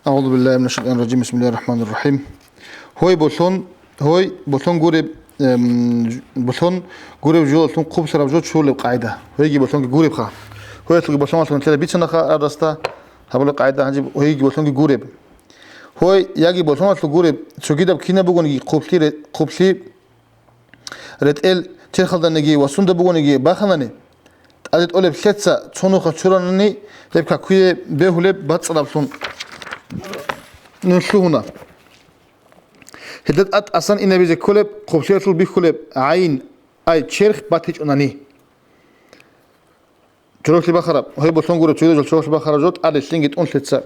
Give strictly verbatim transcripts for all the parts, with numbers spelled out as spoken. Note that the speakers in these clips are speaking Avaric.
أعوذ بالله من الشيطان الرجيم. بسم الله الرحمن الرحيم. Гьой болъон, гьой болъон гуреб, эм, болъон гуреб жолалъун хъублъараб жо чурулеб къагӀида. Гьойги болъонги гуребха. Гьоялъулги болъоналъул нилъеда бицанаха гьадасда, гьабулеб къагӀида гьанже гьойги болъонги гуреб. Гьой яги болъоналъул гуреб, цогидаб кинаб бугониги хъублъи ре-, хъублъи ретӀел черхалданиги ва сунда бугониги баханани, тӀаде тӀолеб лъеца цо нухалъ чуранани, гьеб какуе бегьулеб бацӀцӀадаблъун нун лъугьуна. Гьелда тӀад тӀасан инабизе кколеб хъублъиялъул бихьулеб гӀайн, ай, черх батичӀунани. Чороклъи бахараб, гьеб болъон гуреб цогидал чороклъи бахараб жо тӀаде лъинги тӀун лъеца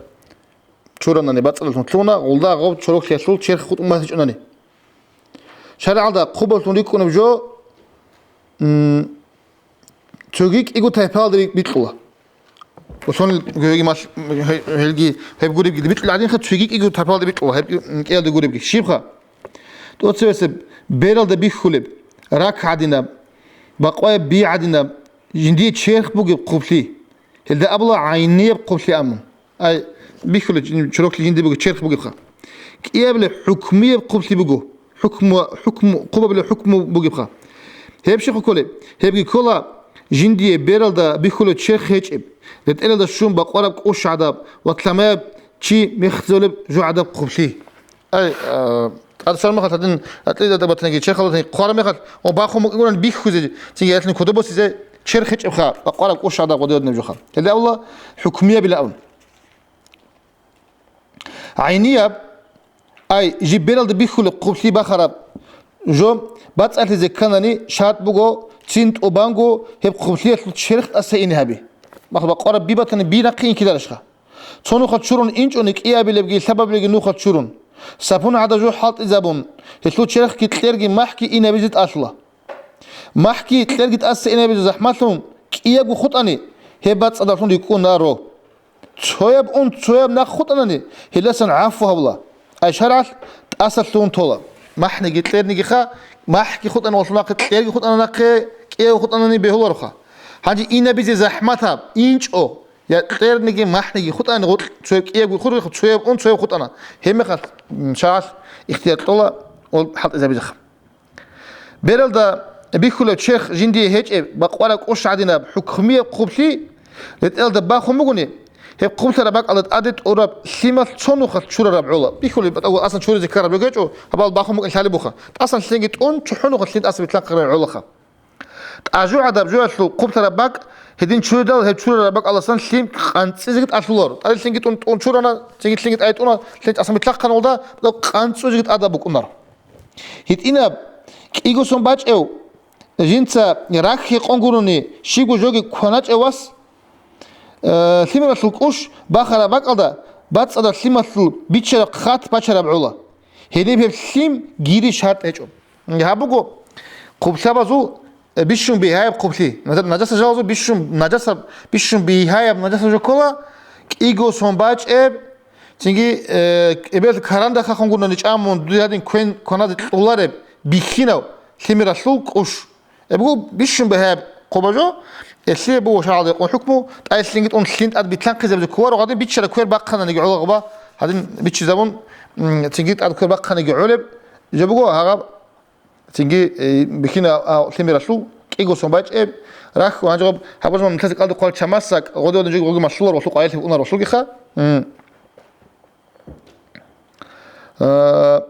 чуранани бацӀцӀадалъун лъугьуна, гъулда гъоб чороклъиялъул черх хутӀун батичӀунани. ШаргӀалда хъубалъун рикӀкӀунеб жо, м, цоги кӀиго тайпалда рикӀ-, бикьула. Болъон гьеги мал-, гье-, гьелги гьеб гуребги бикьула гьадинха, цоги кӀиго тайпалда бикьула гьеб кӀиялда гуребги. Щибха? ТӀоцебесеб бералда бихьулеб, рак гӀадинаб, бакъваяб би гӀадинаб, жиндие черх бугеб хъублъи. Гьелда абула гӀайнияб хъублъи амун. Ай, бихьулеб жин-, чороклъи жинди бугеб, черх бугебха. КӀиябилеб хӀукмуяб хъублъи буго. ХӀукму-, хӀукму-, хъубабилеб хӀукму бугебха. Гьеб щихъ кколеб? Гьебги ккола жиндие бералда бихьулеб черх гьечӀеб, ретӀелалда щун бакъвараб кӀущ гӀадаб ва лъамаяб чи мехзолеб жо гӀадаб хъублъи. Ай, а, тӀад шармахал гьадин, атлетида батаниги, черхалда батаниги хъвараб мехалъ, о, бахун букӀунгуран бихьузе, цинги ялъун кодобосизе черх гьечӀебха, бакъвараб кӀущ гӀадаб гъодиоднеб жоха. Гьелда абула хӀукмиябила абун. ГӀайнияб, ай, жиб бералда бихьулеб хъублъи бахараб жо бацӀцӀалъизе кканани, шартӀ буго, цин тӀубанго гьеб хъублъиялъул черх тӀаса ине гьаби. Махъ бакъвараб би батани, би нахъе инкидарищха? Цо нухалъ чурун инчӀони кӀиабилебги лъабабилебги нухалъ чурун, сапун гӀадаб жо хӀалтӀизабун, гьелъул черхги кьерги махӀги инабизе тӀалъула. МахӀги кьерги тӀаса инабизе захӀмалъун кӀиябго хутӀани, гьеб бацӀцӀадалъун рикӀкӀунаро. Цояб ун, цояб нахъ хутӀанани, гьелдасан гӀафу гьабула. Ай шаргӀалъ тӀаса лъугьун тола. МахӀниги кьернигиха, махӀги хутӀана гъолъул нахъе, кьерги хутӀана нахъе, кӀиябго хутӀанани бегьулароха. Гьанже инабизе захӀматаб, инчӀо, я кьерниги махӀниги хутӀани гъоркь, цояб кӀиябго хутӀана, цояб ун, цояб хутӀана. Гьебмехалъ, м, шаргӀалъ ихтияр кьола, ол хӀалтӀизабизеха. Бералда бихьулеб черх жиндие гьечӀеб, бакъвараб кӀущ гӀадинаб хӀукмияб хъублъи ретӀелалда бахун бугони, гьеб хъублъараб бакӀалда тӀаде тӀураб лъималъ цо нухалъ чурараб гӀола. Бихьулеб батӀа-, асан чуризе ккараб жо гьечӀо, гьабал бахун букӀин лъалеб буха. ТӀасан лъинги тӀун, чӀухӀун нухалъ лъин тӀаса битлъан ккараб гӀолаха. ТӀажу гӀадаб жоялъул хъублъараб бакӀ, гьедин чуридал гьеб чурараб бакӀаласан лъим къанцӀизеги тӀалъуларо. ТӀаде лъинги тӀун, тӀун чурана, цинги лъинги тӀай тӀуна, лъин тӀасан битлъахъан гъолда, къанцӀузеги тӀадаб букӀунаро. ГьитӀинаб, кӀиго сон бачӀев, жинца рахь гьекъон гурони, щибго жоги кваначӀев вас, э, лъимералъул кӀущ бахараб бакӀалда бацӀцӀадаб лъималъул биччараб хъат бачараб гӀола. Гьениб гьеб лъим гири шартӀ гьечӀо. Гьаб буго хъублъабазул, э, бищун бигьаяб хъублъи. Нажа-, нажаса жалазул бищун, нажаса, бищун бигьаяб нажаса жо ккола, кӀиго сон бачӀеб, цинги, э, эбел каранда хахун гурони чӀамун, дуе гьадин квен кваназе кьолареб бихьинав лъимералъул кӀущ. Эбго бищун бегьаяб хъуба жо, элъие буго шаргӀалда гьекъон хӀукму, тӀай лъинги тӀун лъин тӀад битлъанхъизабизе кколаро, гьадин биччара квер бахъананиги гӀола гъоба, гьадин биччизабун, м, цинги тӀад квер бахъаниги гӀолеб жо буго, гьагъаб цинги, э, бихьина, а, лъимералъул кӀиго сон бачӀеб, рахь ва гьанжегъаб гьабуржман милъазе кӀалдухъ вал чамасак, гъоде-гъоде жо гъоги малъулар валъу къвайилъи унар валъугиха. М. Э,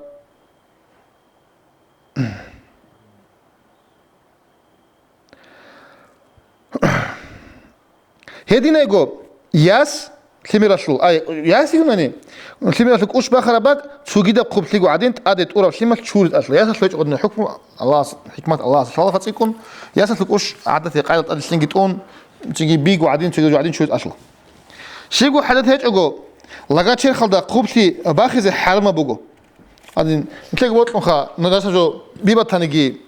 Гьединайго, яс лъимералъул, ай, яс юнани, лъимералъул кӀущ бахараб бакӀ цогидаб хъублъиго гӀадин тӀаде тӀураб лъималъ чури тӀалъула. Ясалъ гьечӀо гъодинаб хӀукму, Аллагьас, хӀикмат Аллагьас лъалаха цӀикӀкӀун, ясалъул кӀущ гӀадатги къайдал тӀаде лъинги тӀун, цинги биго гӀадин, цогидаб жо гӀадин чури тӀалъула. Щибго хӀажат гьечӀого, лага черхалда хъублъи бахизе хӀарамаб буго. Гьадин, нилъеги бокьунха, нагаса жо бибатаниги,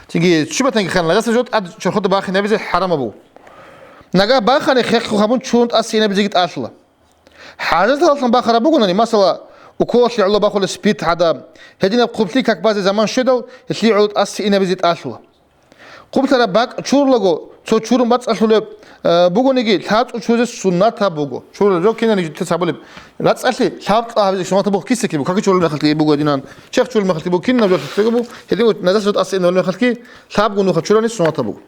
цинги чи батаниги ханла, нагаса жо тӀад чорхода бахинабизе хӀарамаб буго. Нага бахани хехго гьабун чурун тӀаса инабизеги тӀалъула. ХӀажаталъун бахараб бугонани, масала, уколалъе гӀоло бахулеб спирт гӀадаб, гьединаб хъублъи как базе заман щведал, гьелъие гӀоло тӀаса инабизе тӀалъула. Хъублъараб бакӀ чурулаго, Цо чурун бацӀцӀалъулеб, э, бугониги, лъабцӀул чуризе суннатаб буго. Чурулеб жо кинаниги житец гьабулеб. РацӀцӀалъи лъабцӀа гьабизе суннатаб буго, кисеги буго, каки чурулеб мехалъги буго гьединан, чехь чурулеб мехалъги буго, кинаб жо лъалъго буго, гьедин нажас жо тӀаса ине мехалъги лъабго нуха чурани суннатаб буго.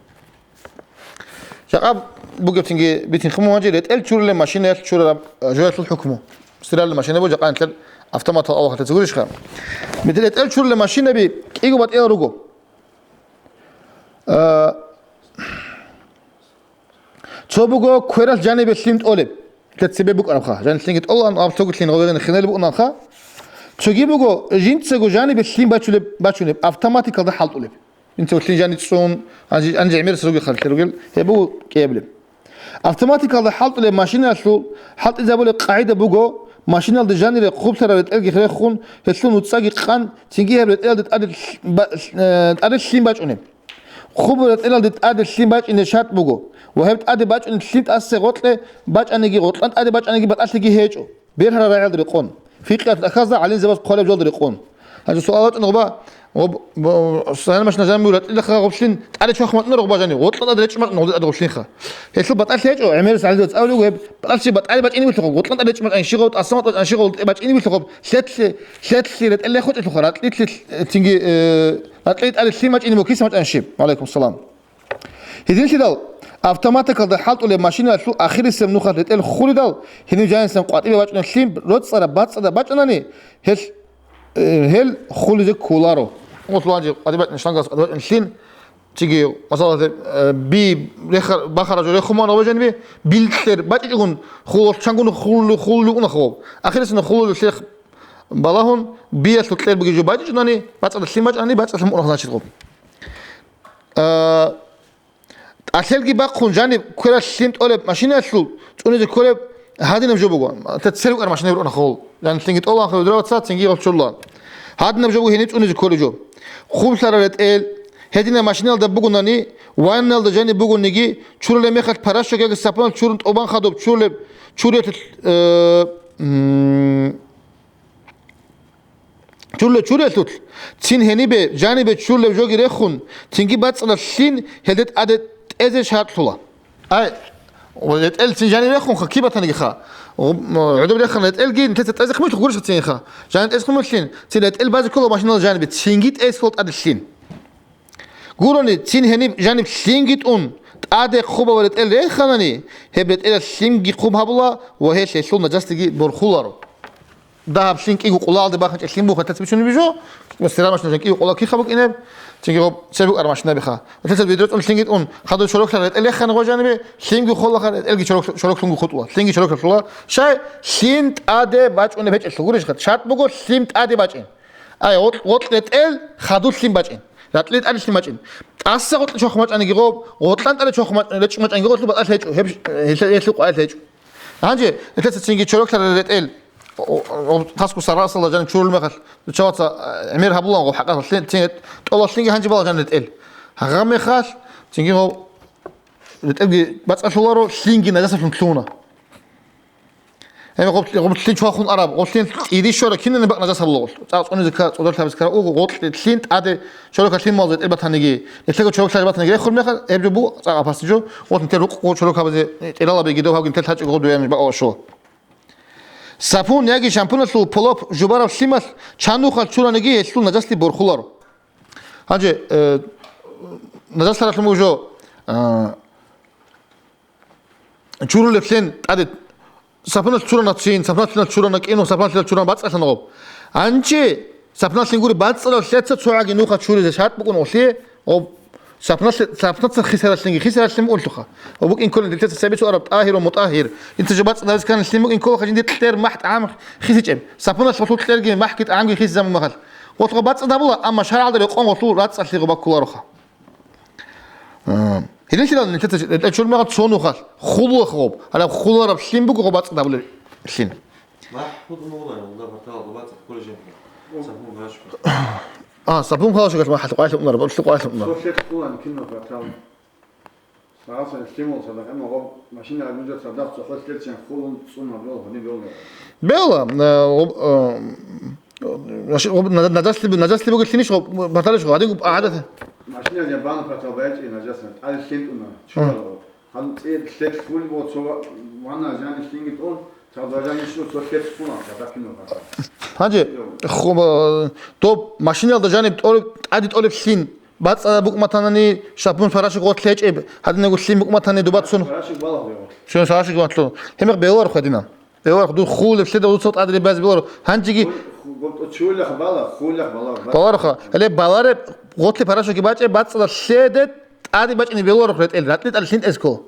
Жакъа бугеб цинги битин хъуму гьанже ретӀел чурулеб машинаялъ чурараб, э, жоялъул хӀукму. Стиральный машина буго, жакъа нилъер автоматал авахалъе цо гурищха. Митил ретӀел чурулеб машинаби кӀиго батӀиял руго. Э, Цо буго квералъ жанибе лъим тӀолеб. Лъе цебе букӀарабха. Жаниб лъимги тӀолаан, аб лъугу лъим гъовегӀин хинел букӀуналха. Цоги буго жинцаго жанибе лъим бачулеб, бачунеб, автоматикалда хӀалтӀулеб. Жинцаго лъим жани цӀун, анжи, анжи гӀемерас ругел харлъи ругел, гьеб буго кӀиаблеб. Автоматикалда хӀалтӀулеб машиналъул хӀалтӀизабулеб къагӀида буго, машиналда жанире хъублъараб ретӀелги рехун, гьелъул нуцӀаги къан, цинги гьеб ретӀелалда тӀаде лъ-, ба-, э, тӀаде лъим бачӀунеб. Хъубу ретӀелалде тӀаде лъим бачӀине шартӀ буго, ва гьеб тӀаде бачӀунеб лъим тӀаса гъоркье бачӀаниги, гъоркьан тӀаде бачӀаниги батӀалъиги гьечӀо, бергьарал рагӀиялда рекъон, фикъиялъул ахазда гӀалимзабаз хъвалеб жоялда рекъон. Гьанже суал вачӀана гъоба, гъоб-, бо-, сагӀин машина жаниб ретӀелалъа гъоб лъим тӀаде чвахун вачӀуна гъоба жаниб, гъоркьан тӀаде речӀчӀун вачӀуна гъоб лъимха. Гьелъул батӀалъи гьечӀо, гӀемерас гӀалимзабаз цӀалулев гьеб батӀалъи батӀалъи бачӀинеб буго гъоб, гъоркьан тӀаде речӀчӀун вачӀани щиб гъоб, тӀасан вачӀани щиб гъоб, батӀалъи бачӀинеб буго гъоб, лъелъи, лъелъи ретӀел рехун чӀелъулха, ракьилъи, э, цинги, э, Ракьи тӀаде лъим бачӀине буго киса бачӀанщи. Валайкум салам. Гьединлъидал автоматикалда хӀалтӀулеб машиналъул ахирисеб нухалъ ретӀел хулидал, гьенив жанисан къватӀибе бачӀунеб лъим роцӀцӀараб бацӀцӀадаб бачӀанани, гьел, э, гьел хулизе кколаро. Гъулъ ванжи къватӀибе бачӀунеб шлангас къватӀибе бачӀунеб лъим, чиги, масала, э, би рехар-, бахара жо рехун мана ва жаниби, билкьер бачӀичӀогун хулалъ чангун хулули, хулули уна хаваб. Ахирисеб хулули лъех балагьун, биялъул кьер бугеб жо бачӀичӀунани, бацӀцӀадаб лъим бачӀани, бацӀцӀалъун уна, значит, гъоб. А, тӀалъелги бахъун жаниб квералъ лъим тӀолеб машинаялъул цӀунизе кколеб гьадинаб жо буго. Та церукӀар машина бирун хавал. Жан лъимги тӀолаан хавал драваца, цинги гъол чурла. Гьадинаб жо буго гьениб цӀунизе кколеб жо. Хъублъараб ретӀел, гьединаб машиналда бугонани, ванналда жаниб бугониги, чурулеб мехалъ паращок яги сапунал чурун тӀубан хадуб чурулеб, чурулеб, э, м, Чурле-, чурелъулъ, цин гьенибе, жанибе чурлеб жоги рехун, цинги бацӀцӀадаб лъим гьелде тӀаде тӀезе шартӀлъула. Ай, ретӀел цин жанибе рехунха, киб батанигиха. ГӀодоб рехун ретӀелги нилъеца тӀезе хъумулъ гурищха цинха. Жаниб тӀезе хъумулъин, цин ретӀел базе ккола машинала жанибе, цинги тӀезе ккола тӀаде лъим. Гурони, цин гьениб жаниб лъимги тӀун, тӀаде хъубаб ретӀел реханани, гьеб ретӀелалъ лъимги хъуб гьабула ва гьелъ гьелъул нажасдеги борхуларо. Дагьаб лъим кӀиго къулалде бахъинчӀеб лъим буго, гьатӀаца бичунеб жо, стиральный машина кӀиго къула киха букӀинеб, цинги гъоб цебе букӀараб машинабиха. ГьатӀаца ведро цӀун лъимги тӀун, хадур чороклъа ретӀел рехана гъо жанибе, лъимги холаха, ретӀелги чорок-, чороклъунги хутӀула, лъимги чороклъула. Щай? Лъим тӀаде бачӀунеб гьечӀелъул гурищха. ШартӀ буго лъим тӀаде бачӀин. Ай, гъоркь, гъоркь ретӀел хадур лъим бачӀин. Ракьлил тӀаде лъим бачӀин. ТӀаса гъоркь чохмачӀаниги гъоб, гъоркьан тӀаде чохмачӀ-, речӀмачӀаниги гъорлъ батӀалъ гьечӀо, гьеб, гьелъ-, гьелъул къвайилъ гьечӀо. Гьанже, гьелъеца цинги чороклъарал ретӀел, о, о, о, таску сарасала жаниб чурул мехалъ, чаваца, э, гӀемер гьабулан гъоб хӀакъалъ, цин тӀолалъинги гьанже бала жаниб ретӀел. Гьагъа мехалъ, цинги гъоб ретӀелги бацӀцӀалъуларо, лъимги нажасалъун лъугьуна. Гьеб гъоб-, гъоблъи чвахун араб, гъоблъи тӀири щвара кинани бакӀ нажас гьабула гъорлъ. ЦӀакъ цӀунизе ккара, цӀодорлъабизе ккара, уго гъоркьлъи лъим тӀаде чороклъа лъималзе тӀербатаниги, нилъего чороклъа батаниги рехур мехалъ, гьеб жо бу цӀакъ апаси жо, гъорлъ нилъер рукъго чороклъабазе тӀералаби гидо гьабги нилъер лъачӀого гъодуян бакӀ башо. Сапун яги шампуналъул полоп жубараб лъималъ чан нухалъ чураниги гьелъул нажаслъи борхуларо. Гьанже, э, нажаслъаралъун буго жо, а, Чурулеблъен тӀаде сапуналъ чурана цин, сапуналъ чурана кӀину, сапуналъ чурана бацӀцӀалъан гъоб. Гьанже сапуналъин гури бацӀцӀалалъ лъеца цогӀаги нуха чуризе шартӀ букӀун гъолъие, гъоб сапуналъ, сапуналъ хисаралъинги, хисаралъин букӀунлъуха. Гъоб букӀин кколин дилъеца цебе цо араб тӀагьиру мутӀагьир. Инца жо бацӀцӀадабиз ккани лъим букӀин кколаха жинди кьер махӀ тӀагӀам хисичӀеб. Сапуналъ гъолъул кьерги махӀги тӀагӀамги хисизабун махалъ. Гъолъго бацӀцӀадабула, амма шаргӀалда рекъон гъолъул рацӀцӀалъи гъоб баккулароха. А, гьелин лъила нилъеца ретӀел чурмагъа цо нухалъ, хулула гъоб, гьалаб хулараб лъим буго гъоб бацӀцӀадабулеб лъим. МахӀ хутӀун бугилан, унда бартала гъоб бацӀцӀад кколей жинца. Сапун гъачӀ. А, сапун халашгал махӀал къвайлъун унар, боршлу къвайлъун унар. Цо лъех хулан кино бартал. Сагъасан лъимал садакъа гъоб машина гьабизе цадахъ цохол лъелчан хулун цӀун гьабиол гьуни беолар. Беола, э, гъоб, э, Нажаслъи, нажаслъи бугелъинищ гъоб баталищ гъоб, гьадин гъоб гӀадат. Машина я бана патал байчӀи нажаса, тӀаде лъен тӀуна, чула. Гьан цӀе лъе хуль бо цо ва-, вана жани лъинги тӀун, цо ва жани шу цо лъе цӀуна, цо даккино патал. Гьанже, ху-, доб машиналда жаниб тӀолеб, тӀаде тӀолеб лъин, бацӀцӀадаб букӀматанани, шапун парашук гъорлъ гьечӀеб, гьадинего лъин букӀматани дубацун. Парашук балагь бегъорлъ. Чун парашук гъорлъ. Гьемекъ белорухъ гьадина. Белорухъ, дун хулеб лъеда уцал тӀадри баз белорухъ. Гьанжеги Гъорлъ чула бала, хулях бала. Баларухъ. Гьеле балареб гъорлъи парашук бачӀеб, бацӀцӀадаб лъеде тӀаде бачӀине белорухъ ретӀел, ратӀлидал лъин тӀескол.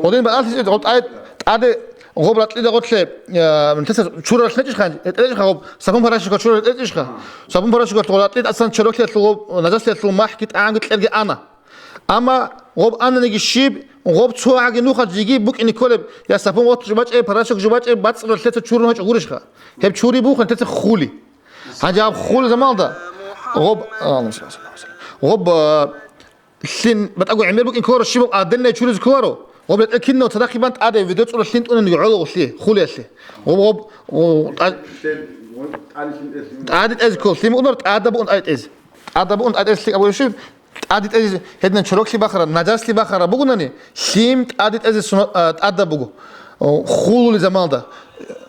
Гъодин баалъи гъоб тӀад-, тӀаде гъоб ратӀлида гъорлъе, э, нилъеца чурал лъечӀищха, гьечӀищха гъоб, сапун парашука чурал лъечӀищха? Сапун парашука гъоб ратӀлид асан чороклъиялъул гъоб, нажаслъиялъул махӀги тӀагӀанги кьерги ана. Амма гъоб ананиги щиб, гъоб цо гӀаги нухалъ жиги букӀине кколеб, я сапун гъорлъ жубачӀеб, парашук жубачӀеб, бацӀцӀадаб лъеца чурун гьечӀо гурищха? Гьеб чури бухъун лъеца хули. Гьанже гьаб хул замалда гъоб, гъоб, а, лъин батӀаго гӀемер букӀин кколаро, щибаб аденай чуризе кколаро. Гъоб ретӀел кинав цадахъ бан тӀаде, виде цӀура лъин тӀунани гӀоло гъолъи, хулиялъе. Гъоб, гъоб, о, тӀа-, тӀаде тӀезе ккол, лъим унар тӀада букӀун тӀаде тӀезе. ТӀада букӀун тӀаде тӀезе лъикӀаб гурищ, тӀаде тӀезе гьединан чороклъи бахара, нажаслъи бахара бугунани, лъим тӀаде тӀезе суна-, а, тӀада буго. О, хулули замалда.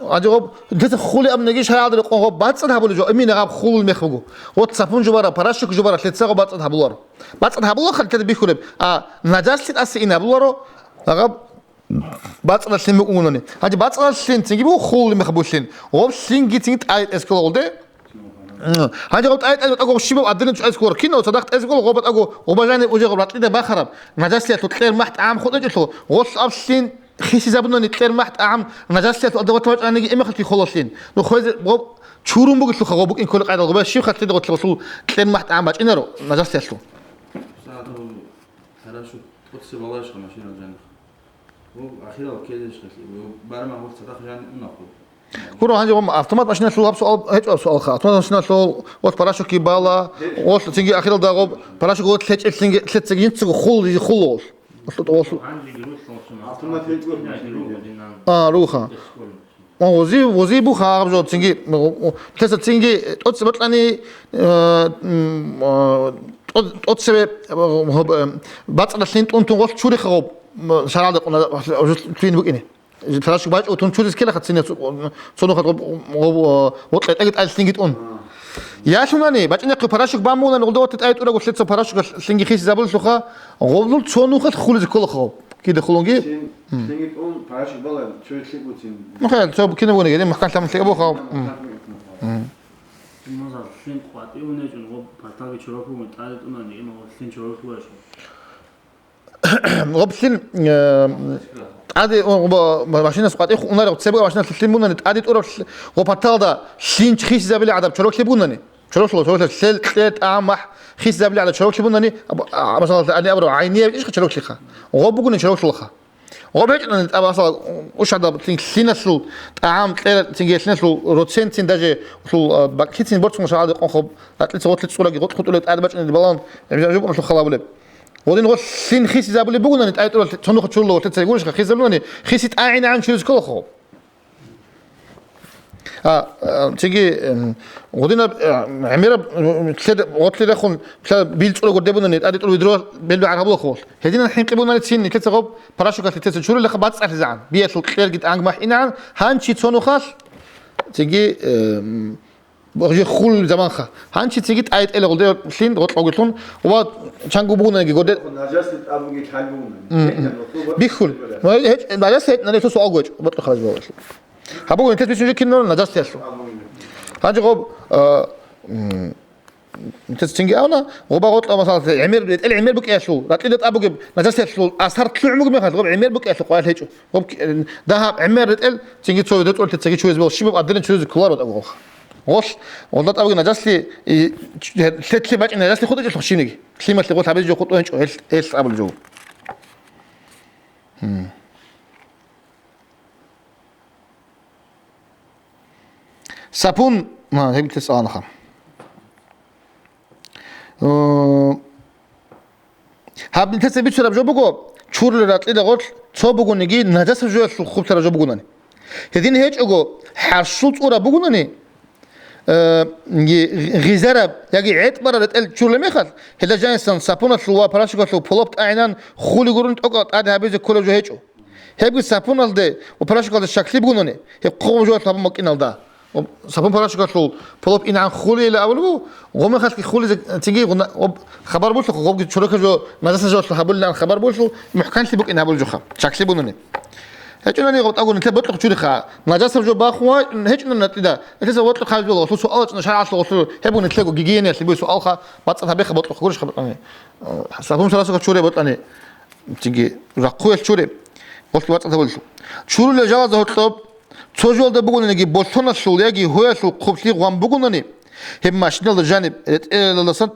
Гьанже гъоб, дица хули абуниги шаргӀалда рекъон гъоб бацӀцӀад гьабулеб жо, имина гъаб хулул мех буго. Вот сапун жубара, парашук жубара, лъеца гъоб бацӀцӀад гьабуларо. БацӀцӀад гьабулахъан лъеда бихьулеб, а нажаслъи тӀаса ин гьабуларо, гъаб бацӀцӀадалъин букӀунани. Гьанже бацӀцӀадалъин цинги буго хулул мех булъин. Гъоб лъинги цинги тӀаде тӀескола гъолде. Гьанже гъоб тӀаде тӀаде батӀаго гъоб щибаб аденай чӀвайс кколаро. Кинав цадахъ тӀезе ккола гъоб батӀаго гъоба жаниб уже гъоб ратӀлида бахараб. Нажаслъиялъул кьер махӀ тӀагӀам хутӀечӀелъул, гъолъ аб лъин хисизабунани кьер махӀ тӀагӀам нажаслъиялъул адаб ватабачӀаниги эмехалъги хололъин. Ну хвезе гъоб чурун бугелъулха гъоб букӀин кколел къайдал гъоба щиб хатӀлъида гъотлъа гъолъул кьер махӀ тӀагӀам бачӀинаро нажаслъиялъул. Сагьатал тӀоцебе баларищха машина жаних? Гъоб ахирал ккезешха, барма гъоб цадахъ жани унахъо. Гуро, гьанже гъоб автомат машиналъул гьаб суал гьечӀо, гьаб суалха. Автомат машиналъул гъолъ парашуки бала, гъолъ цинги ахиралда гъоб парашук гъолъ лъечӀелъинги лъецаги жинцаго хул, хул гъолъ. Гъолъ, гъолъ. Автомат гьечӀо машиналъул. А, руха. О, гъози, гъози буха гьаб жо цинги, о, о, лъеца цинги тӀоцебе бокьани, э, м, э, тӀо-, тӀоцебе, э, гъоб, э, бацӀцӀадалъин тӀун-тун гъолъ чуриха гъоб, м, шаргӀалда къуна, лъугьин букӀине. Парашук бачӀо тун чуризе ккелаха цинги цо-, цо нухалъ гъоб, гъоб, э, гъоб лъетӀаги тӀалъинги тӀун. Ялъунани, бачӀинехъе парашук бан мунани, гъолда ватӀи тӀай тӀурагу лъеца парашук лъинги хисизабулелъулха, гъолъул цо нухалъ хулизе кколаха гъоб. Кида хулунги? Син, синги тӀун, парашик бала, чури лъикӀ буцин. Ну, хай, цо кинаб гуниги, гьедин махкан лъаман лъикӀаб буха. Махкан лъикӀаб буха. Мазал, лъин къватӀи унечӀун, гъоб патаги чорохлъун, тӀаде тӀунани, има гъоб лъин чорохлъугьашун. Гъоб лъин, э, тӀаде, о, гъоб, машинас къватӀи унарев, цебе машинас лъин бунани, тӀаде тӀураб лъ-, гъоб паталда лъин хисизабили гӀадаб чорохлъи бунани. Чорохлъула, чорохлъула, лъел, кье, тӀагӀам, махӀ, хисизабили гӀадаб чорохлъи бунани, аб-, а, масала, ани абураб, гӀайнияб ишха чорохлъиха. Гъоб бугони чорохлъулаха. Гъоб гьечӀони, а, масала, ушадаб цин лъиналъул тӀагӀам, кье, цинги лъиналъул роцен цин даже улъул, а, бакӀлъицин борцун шагьалде къонхоб, ракьлъица гъотлъи цӀураги гъотлъ хутӀулеб тӀад бачӀунеб балагьун, гӀемжан жубун лъухъа гьабулеб. Гъодин гъолъ лъин хисизабулеб бугунани, тӀай тӀурал цо нухалъ чурулев гъотлъица гурищха хисизабулани, хиси тӀагӀинегӀан чуризе кколаха. А, а, цинги, м, гъудинаб, а, гӀемераб, м, лъед-, гъотлъи рехун, лъа-, билцӀура гурдебунани, тӀаде тӀур видро белбагӀар гьабулахъулъ. Гьединан хӀинкъи бунани цин, нилъеца гъоб парашукалъе теца чурулеха бацӀцӀалъизегӀан. Биялъул кьерги тӀанг махӀинегӀан, гьанчи цо нухалъ, цинги, э, м, божи хул заманха. Гьанчи цинги тӀай тӀела гъулде лъин, гъотлъ гъогилъун, ва чангу бугунаги гурде-, Нажасли тӀабуги лъалбугунани. М, м. Бихьул. Ва гьечӀ, нажас гьечӀ, нажас суал гьечӀ, батӀа халаз бавашлъи. Гьабугу, нилъес бицунжи киналъ нажаслъиялъул. Гьанже гъоб, а, м, нилъес цинги авна, гъоба гъоркьа, масала, гӀемер, ретӀел гӀемер букӀиялъул, ракьида тӀаб бугеб нажаслъиялъул асар лъугӀун буго мехалъ, гъоб гӀемер букӀиялъул къварил гьечӀо. Гъоб, э, дагьаб гӀемер ретӀел, цинги цо децӀолъи цаги чуризе бал, щибаб адилан чуризе кколаро тӀаб гъолха. Гъолъ, гъолда тӀаб бугеб нажаслъи, и, лъе-, лъе бачӀин нажаслъи хутӀичӀелъул щинеги. Лъималъе гъолъ гьабизе жо хутӀун гьечӀо, гьел, гьел абулеб жо. Гьм. Сапун, ма, гьеб тес анаха. Э, гьаб нилъеца бицунеб жо буго, чурулел ракьида гъорлъ цо бугониги, нажасаб жоялъул хъублъараб жо бугунани. Гьедин гьечӀого, хӀарщул цӀураб бугунани, э, гъи-, гъизараб яги гӀетӀ бараб ретӀел чурулеб мехалъ, гьелда жанисан сапуналъул ва порошокалъул полоп тӀагӀинан хули гурони тӀокӀал тӀаде гьабизе кколеб жо гьечӀо. Гьебги сапуналде ва порошокалде щаклъи бугони, гьеб хъубаб жоялъул гьабун букӀиналда. Ва сапун-порошокалъул полоп инегӀан хулейила абулеб буго, гъомехалъги хулизе цинги гъуна-, ва хабар бугелъул, гъобги чорокаб жо, нажасаб жоялъул гьабулилан хабар бугелъул, мухӀканлъи букӀин гьабулеб жоха, щаклъи бугони. ГьечӀунани гъоб тӀагун нилъер бокьухъ чуриха, нажасаб жо бахун ва гьечӀунани ратӀида, нилъеца бокьухъ гьабизе, гъолъул суал чӀуна шаргӀалъул, гъолъул гьеб буго нилъего гигиенаялъе бугеб суалха, бацӀцӀад гьабеха бокьухъ, гурищха бокьани. Сапун-порошокал чуре бокьани. Цинги рахъуялъ чуре, гъолъги бацӀцӀад гьабулелъул. Чурулел жалазда гьоркьоб, цо жоялда бугониги, болъоналъул яги гьоялъул хъублъи гъван бугони, гьеб машиналда жаниб ретӀелалдасан,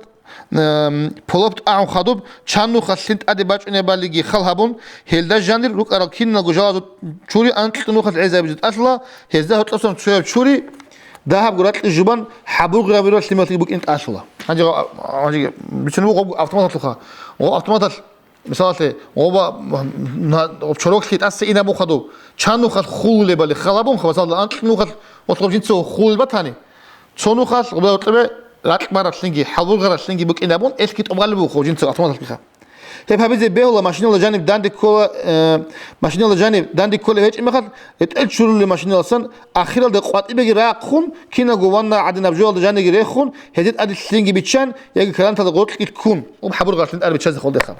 эм, полоп тӀагӀун хадуб, чан нухалъ лъим тӀаде бачӀунебалиги хал гьабун, гьелда жанир рукӀарал киналго жалазул чури анкьго нухалъ гӀезабизе тӀалъула, гьезда гьоркьосан цояб чури дагьабго ракьи жубан хӀабургъи гьабурал лъималъги букӀин тӀалъула. Гьанже, гьанже бицунеб буго гъоб автоматалъулха. Гъоб автоматалъ Мисалалъе, гъоба, на, чороклъи тӀаса инабун хадуб, чан нухалъ хулулебали хал гьабун, мисалалъе, анкь нухалъ гъолъ гъоб жинца хулул батани, цо нухалъ гъоба гьоркьобе ракь баралъинги, хӀалбургъаралъинги букӀин абун, элъги тӀубалеб буго жинца автоматалъ биха. Гьеб гьабизе бегьула машиналда жаниб данде ккола, э, машиналда жаниб данде кколеб гьечӀеб мехалъ, ретӀел чурулел машиналасан ахиралда къватӀибеги рахъун, киналго ванна гӀадинаб жоялда жаниги рехун, гьезде тӀаде лъинги биччан, яги каранталда гъоркьги ккун, ва хӀабургъаралъин тӀаде биччазе холдеха.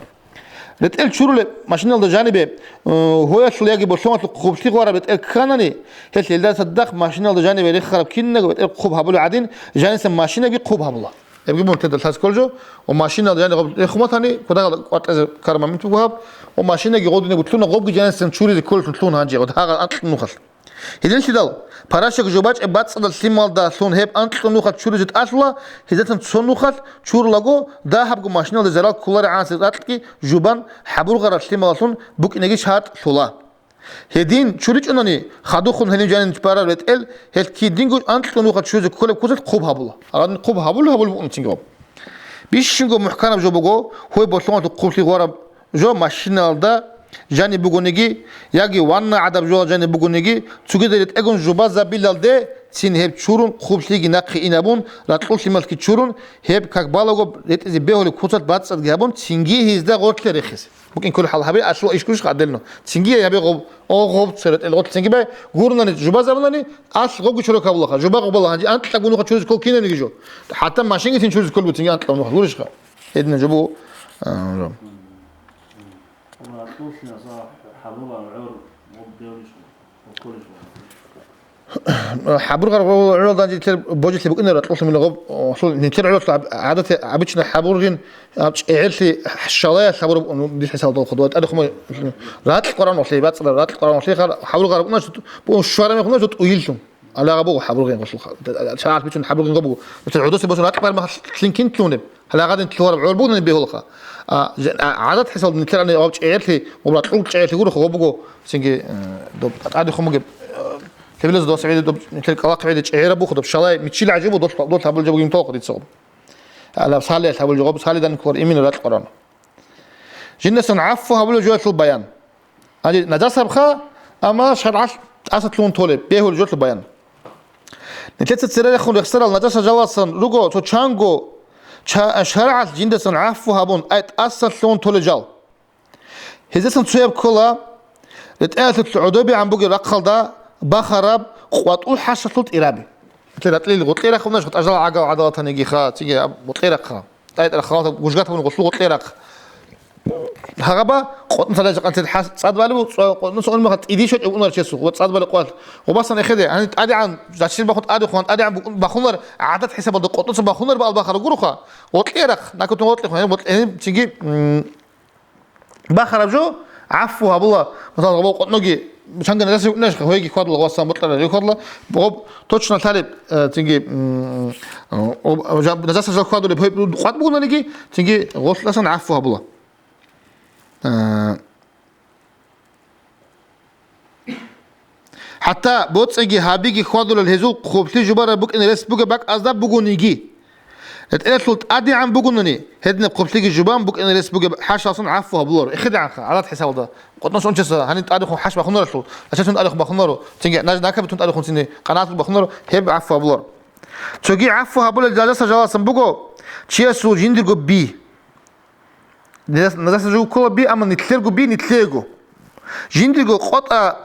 РетӀел чурулеб машиналда жанибе, э, гьоялъул яги болъоналъул хъублъи гъвараб ретӀел кканани, гьелъ гьелда цадахъ машиналда жанибе рехараб кинабго ретӀел хъуб гьабулеб гӀадин, жанисан машинаги хъуб гьабула. Гьебги мун тедалъас кколчӀо, ва машиналда жаниб гъоб рехун батани, кодагьал къватӀизе ккараб момент буго гьаб, ва машинаги гъодине бутлъуна, гъобги жанисан чуризе кколелъун лъун гьанже, ва гьагъал анкьнухалъ. Гьединлъидал, парашак жубачӀеб бацӀцӀадаб лъималдалъун гьеб анкьго нухалъ чуризе тӀалъула, гьезасан цо нухалъ чурулаго, дагьабго машиналде зарал кколаригӀанасеб ракьги жубан хӀабургъараб лъималалъун букӀинеги шартӀ лъула. Гьедин чуричӀунани, хадухъун гьенив жанив бараб ретӀел, гьелъ кидинго анкьго нухалъ чуризе кколеб куцалъ хъуб гьабула. Гьадин хъуб гьабулеб гьабулеб букӀун цинги гъоб. Бищунго мухӀканаб жо буго, гьой болъоналъул хъублъи гъвараб жо машиналда жаниб бугониги, яги ванна гӀадаб жоялда жаниб бугониги, цогидал ретӀелгун жубазабилалде цин гьеб чурун, хъублъиги нахъе инабун, ракьул лъималъги чурун, гьеб как балаго ретӀизе бегьулеб куцалъ бацӀцӀадги гьабун, цинги гьезда гъорлъе рехизе. БукӀин кколеб хӀал гьабе, алъула иш гурищха гӀадинаб. Цинги гьабе гъоб, о, гъоб цо ретӀел гъорлъ цинги бай, гурунани жубазабунани, алъ гъобги чорок гьабулаха, жуба гъобала гьанже анкьабго нухалъ чуризе ккол кинабниги жо. ХӀатта машинги цин чуризе ккол буго цинги анкьабго нухалъ гурищха. Гьединаб жо буго, а, жо. ХӀабургъараб гӀурал данде нилъер божилъи букӀинараб ракьулъ мунагьаб, гьалъул нилъер гӀуралъ гӀадат, обычно хӀабургъин, гьаб чӀегӀерлъи шалаялъ гьабураб, ну, дир хӀисабалда хъудула тӀадехун ракь къваран вахлей, бацӀцӀадаб ракь къваран вахлей, хъа-, хӀабургъараб унач, бу-, щвараб мехунач тӀуйилъун. Алагъа буго хӀабургъин гъолъул ха-, шагьаралъ бичун хӀабургъин гъо буго. Нилъер гӀодосе босун ракь къваран махлъин кинлъунеб? Гьалагъадин лъугьараб гӀур бугони бегьулаха. А, же-, а, гӀадат хӀисабалда нилъер ани гьаб чӀегӀерлъи, гъуб ракьул чӀегӀерлъи гуроха гъо буго, цинги, э, доб тӀадехун бугеб, э, лъебилазда дос гӀеде доб нилъер кӀалахъ гӀеде чӀегӀераб бухъа доб шалай мичил гӀажибу дол, дол гьабулеб жо бугин толхъ дица гъоб. Гьалаб салиялъ гьабулеб жо гъоб, салидан кколар имина ракь къваран. Жиндасан гӀафу гьабулеб жоялъул баян. Гьанже нажасабха, амма шаргӀалъ тӀасалъугьун толеб, бегьулеб жолъул баян. Нилъеца церерехун рехсарал нажаса жаласан руго цо чанго ча-, шаргӀалъ жиндасан гӀафу гьабун, ай тӀасалъугьун толеб жал. Гьезасан цояб ккола, ретӀелалъул гӀодобегӀан бугеб рахъалда бахараб къватӀул хӀашалъул тӀираби. Нилъер ратӀлил гъоркье рахъ унаш, тӀажал гӀагал гӀадалатаниги ха, циги гъоркье рахъ. ТӀайтӀа рахъалда гужгатабун гъолъул гъоркье рахъ. Гьагъаба къотӀнуца лажа къантӀел хӀас-, цӀадбали бу-, цӀа-, къотӀнуца унмаха тӀиди щочӀев унар чесухъ, ва цӀадбали къвалъ. Гъубасан эхеде, гьаниб тӀадегӀан, зачир бахун тӀадехун, тӀадегӀан бу-, бахунар, гӀадат хӀисабалда къотӀнуца бахунар баал бахара гурухъа, гъоркье рахъ, накутун гъоркье хун, гьаниб гъоркье, гьаниб цинги, м, бахараб жо, гӀафу гьабула, масала, гъубал къотӀноги, чанги нажаса унаш, гьоеги хьвадла, гъубасан бокьарали хьвадла, гъуб точно лъалеб, э, цинги, м, э, гъуб-, жаб-, нажаса жал хьвадулеб гьой къватӀ бугонаниги, цинги гъолъасан гӀафу гьабула. Э, ХӀатта боцӀиги гьабиги хьвадулел гьезул хъублъи жубараб букӀин рес бугеб бакӀазда бугониги. РетӀелалъул тӀадегӀан бугони, гьединаб хъублъиги жубан букӀин рес бугеб хӀашалъун гӀафу гьабуларо. ЭхедегӀанха, гӀадат хӀисабалда. КъотӀнуса унчаса гьаниб тӀадехун хӀаш бахунаро, ачасун тӀадехун бахунаро, цинги наж-, накабитун тӀадехун цинги къанагӀатлъун бахунаро, гьеб гӀафу гьабуларо. Цоги гӀафу гьабулел нажаса жалалдасан буго чиясул жиндирго би. Нажаса жо ккола би, амма нилъерго би нилъего. Жиндирго къотӀа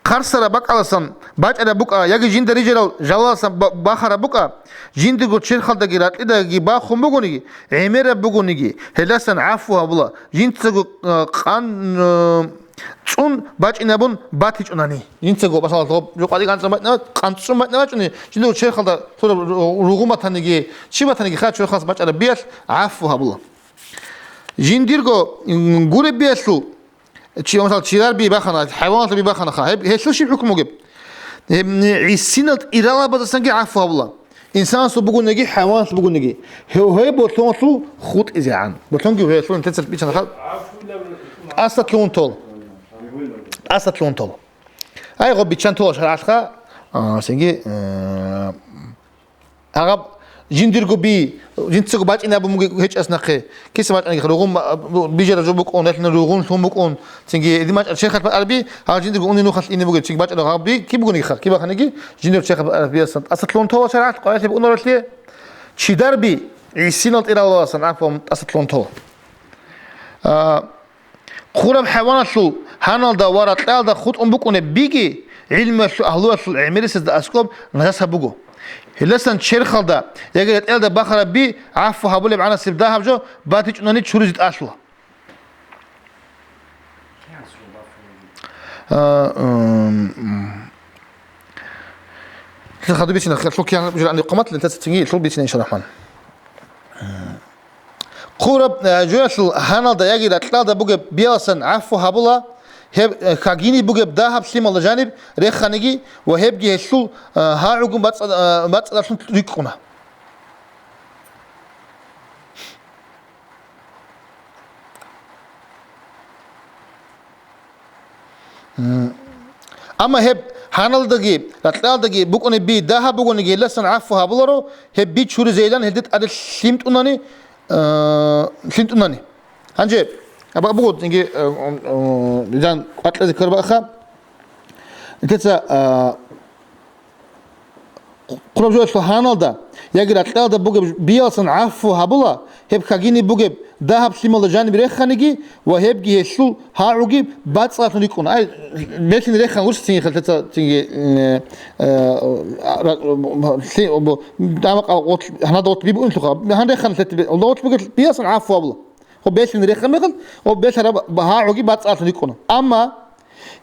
хъарсараб бакӀаласан бачӀараб букӀа, яги жинда рижарал жалаласан ба-, бахараб букӀа, жиндирго черхалдаги ракьидаги бахун бугониги, гӀемераб бугониги, гьелдасан гӀафу гьабула, жинцаго, а, къан-, а, цӀун бачӀинабун батичӀунани. Жинцаго, масала, гъоб-, жо къватӀи къанцӀун бачӀина-, къанцӀун бачӀина бачӀуни, жиндирго черхалда цо ру-, ру-, ругъун батаниги, чи батаниги, ха, черхалдасан бачӀараб биялъ гӀафу гьабула. Жиндирго, м, гуреб биялъул, чи, масала, чирар би бахана, хӀайваналъул би баханаха, гьеб, гьелъул щиб хӀукму бугеб? Гьеб, м, гӀисинал тӀиралабаздасанги гӀафу гьабула. Инсанасул бугониги, хӀайваналъул бугониги. Гьев, гьеб болъонлъул хутӀизегӀан. Болъонги гьелъул нилъеца биччанаха. ТӀасалъугьун тол. ТӀасалъугьун тол. Ай, гъоб биччан тола шаргӀалъха, а, сенги, э, Гьаб жиндирго би, жинцаго бачӀинабун бугеб гьечӀас нахъе. Киса бачӀаниги ругъун ба-, бижараб жо букӀун, гьелъин ругъун лъун букӀун. Цинги эди мачӀар черхалъ бакӀарби, гьал жиндирго унин нухалъ ине бугеб, цинги бачӀараб гьаб би, киб бугониги хар, киб баханиги, жиндир черхалъ бакӀараб биасан тӀаса лъун тола шаргӀалъ къоялъе букӀунаралъе, чидар би, гӀисинал тӀиралаласан гӀафу тӀаса лъун тола. А, Хъураб хӀайваналъул гьаналда ва ракьалда хутӀун букӀунеб биги гӀилмуялъул агьлуялъул гӀемерисезда аскӀоб нажаса буго. Гьелдасан черхалда яги ретӀелда бахараб би гӀафу гьабулеб гӀанасеб дагьаб жо батичӀунани чуризе тӀалъула. А, м, м. Хадуб бицина, хадуб кигӀан бужарани къамат лентаца цинги, хадуб бицина, иншаллагь рахман. Хъураб, э, жоялъул гьаналда яги ракьалда бугеб бияласан гӀафу гьабула, гьеб, э, хагини бугеб дагьаб лъималда жаниб реханиги ва гьебги гьелъул, э, гьагӀугун бацӀа-, э, бацӀцӀадалъун рикӀкӀуна. М. Амма гьеб гьаналдаги, ракьалдаги букӀунеб би дагьаб бугониги, гьелдасан гӀафу гьабуларо, гьеб би чуризейилан гьелде тӀаде лъимтӀунани, э, лъимтӀунани. Гьанже, аба буго, цинги, э, м, м, жан къвакьлъазе ккарабаха. Нилъеца, э, Хъураб жоялъул гьаналда яги ракьалда бугеб бияласан гӀафу гьабула, гьеб хагини бугеб дагьаб лъималда жаниб реханиги ва гьебги гьелъул гьагӀуги бацӀцӀалъун рикӀкӀуна. Ай, белъин рехан урсцин халтаца цинги, э, э, ра-, лъи-, бу-, дамакъа гъотлъ-, гьанада гъотлъ бибуинлъуха. Гьан рехан лъетти бе-, гъотлъ бугеб бияласан гӀафу гьабула. Гъоб белъин рехаб мехалъ, гъоб белъараб гьагӀуги бацӀцӀалъун рикӀкӀуна. Амма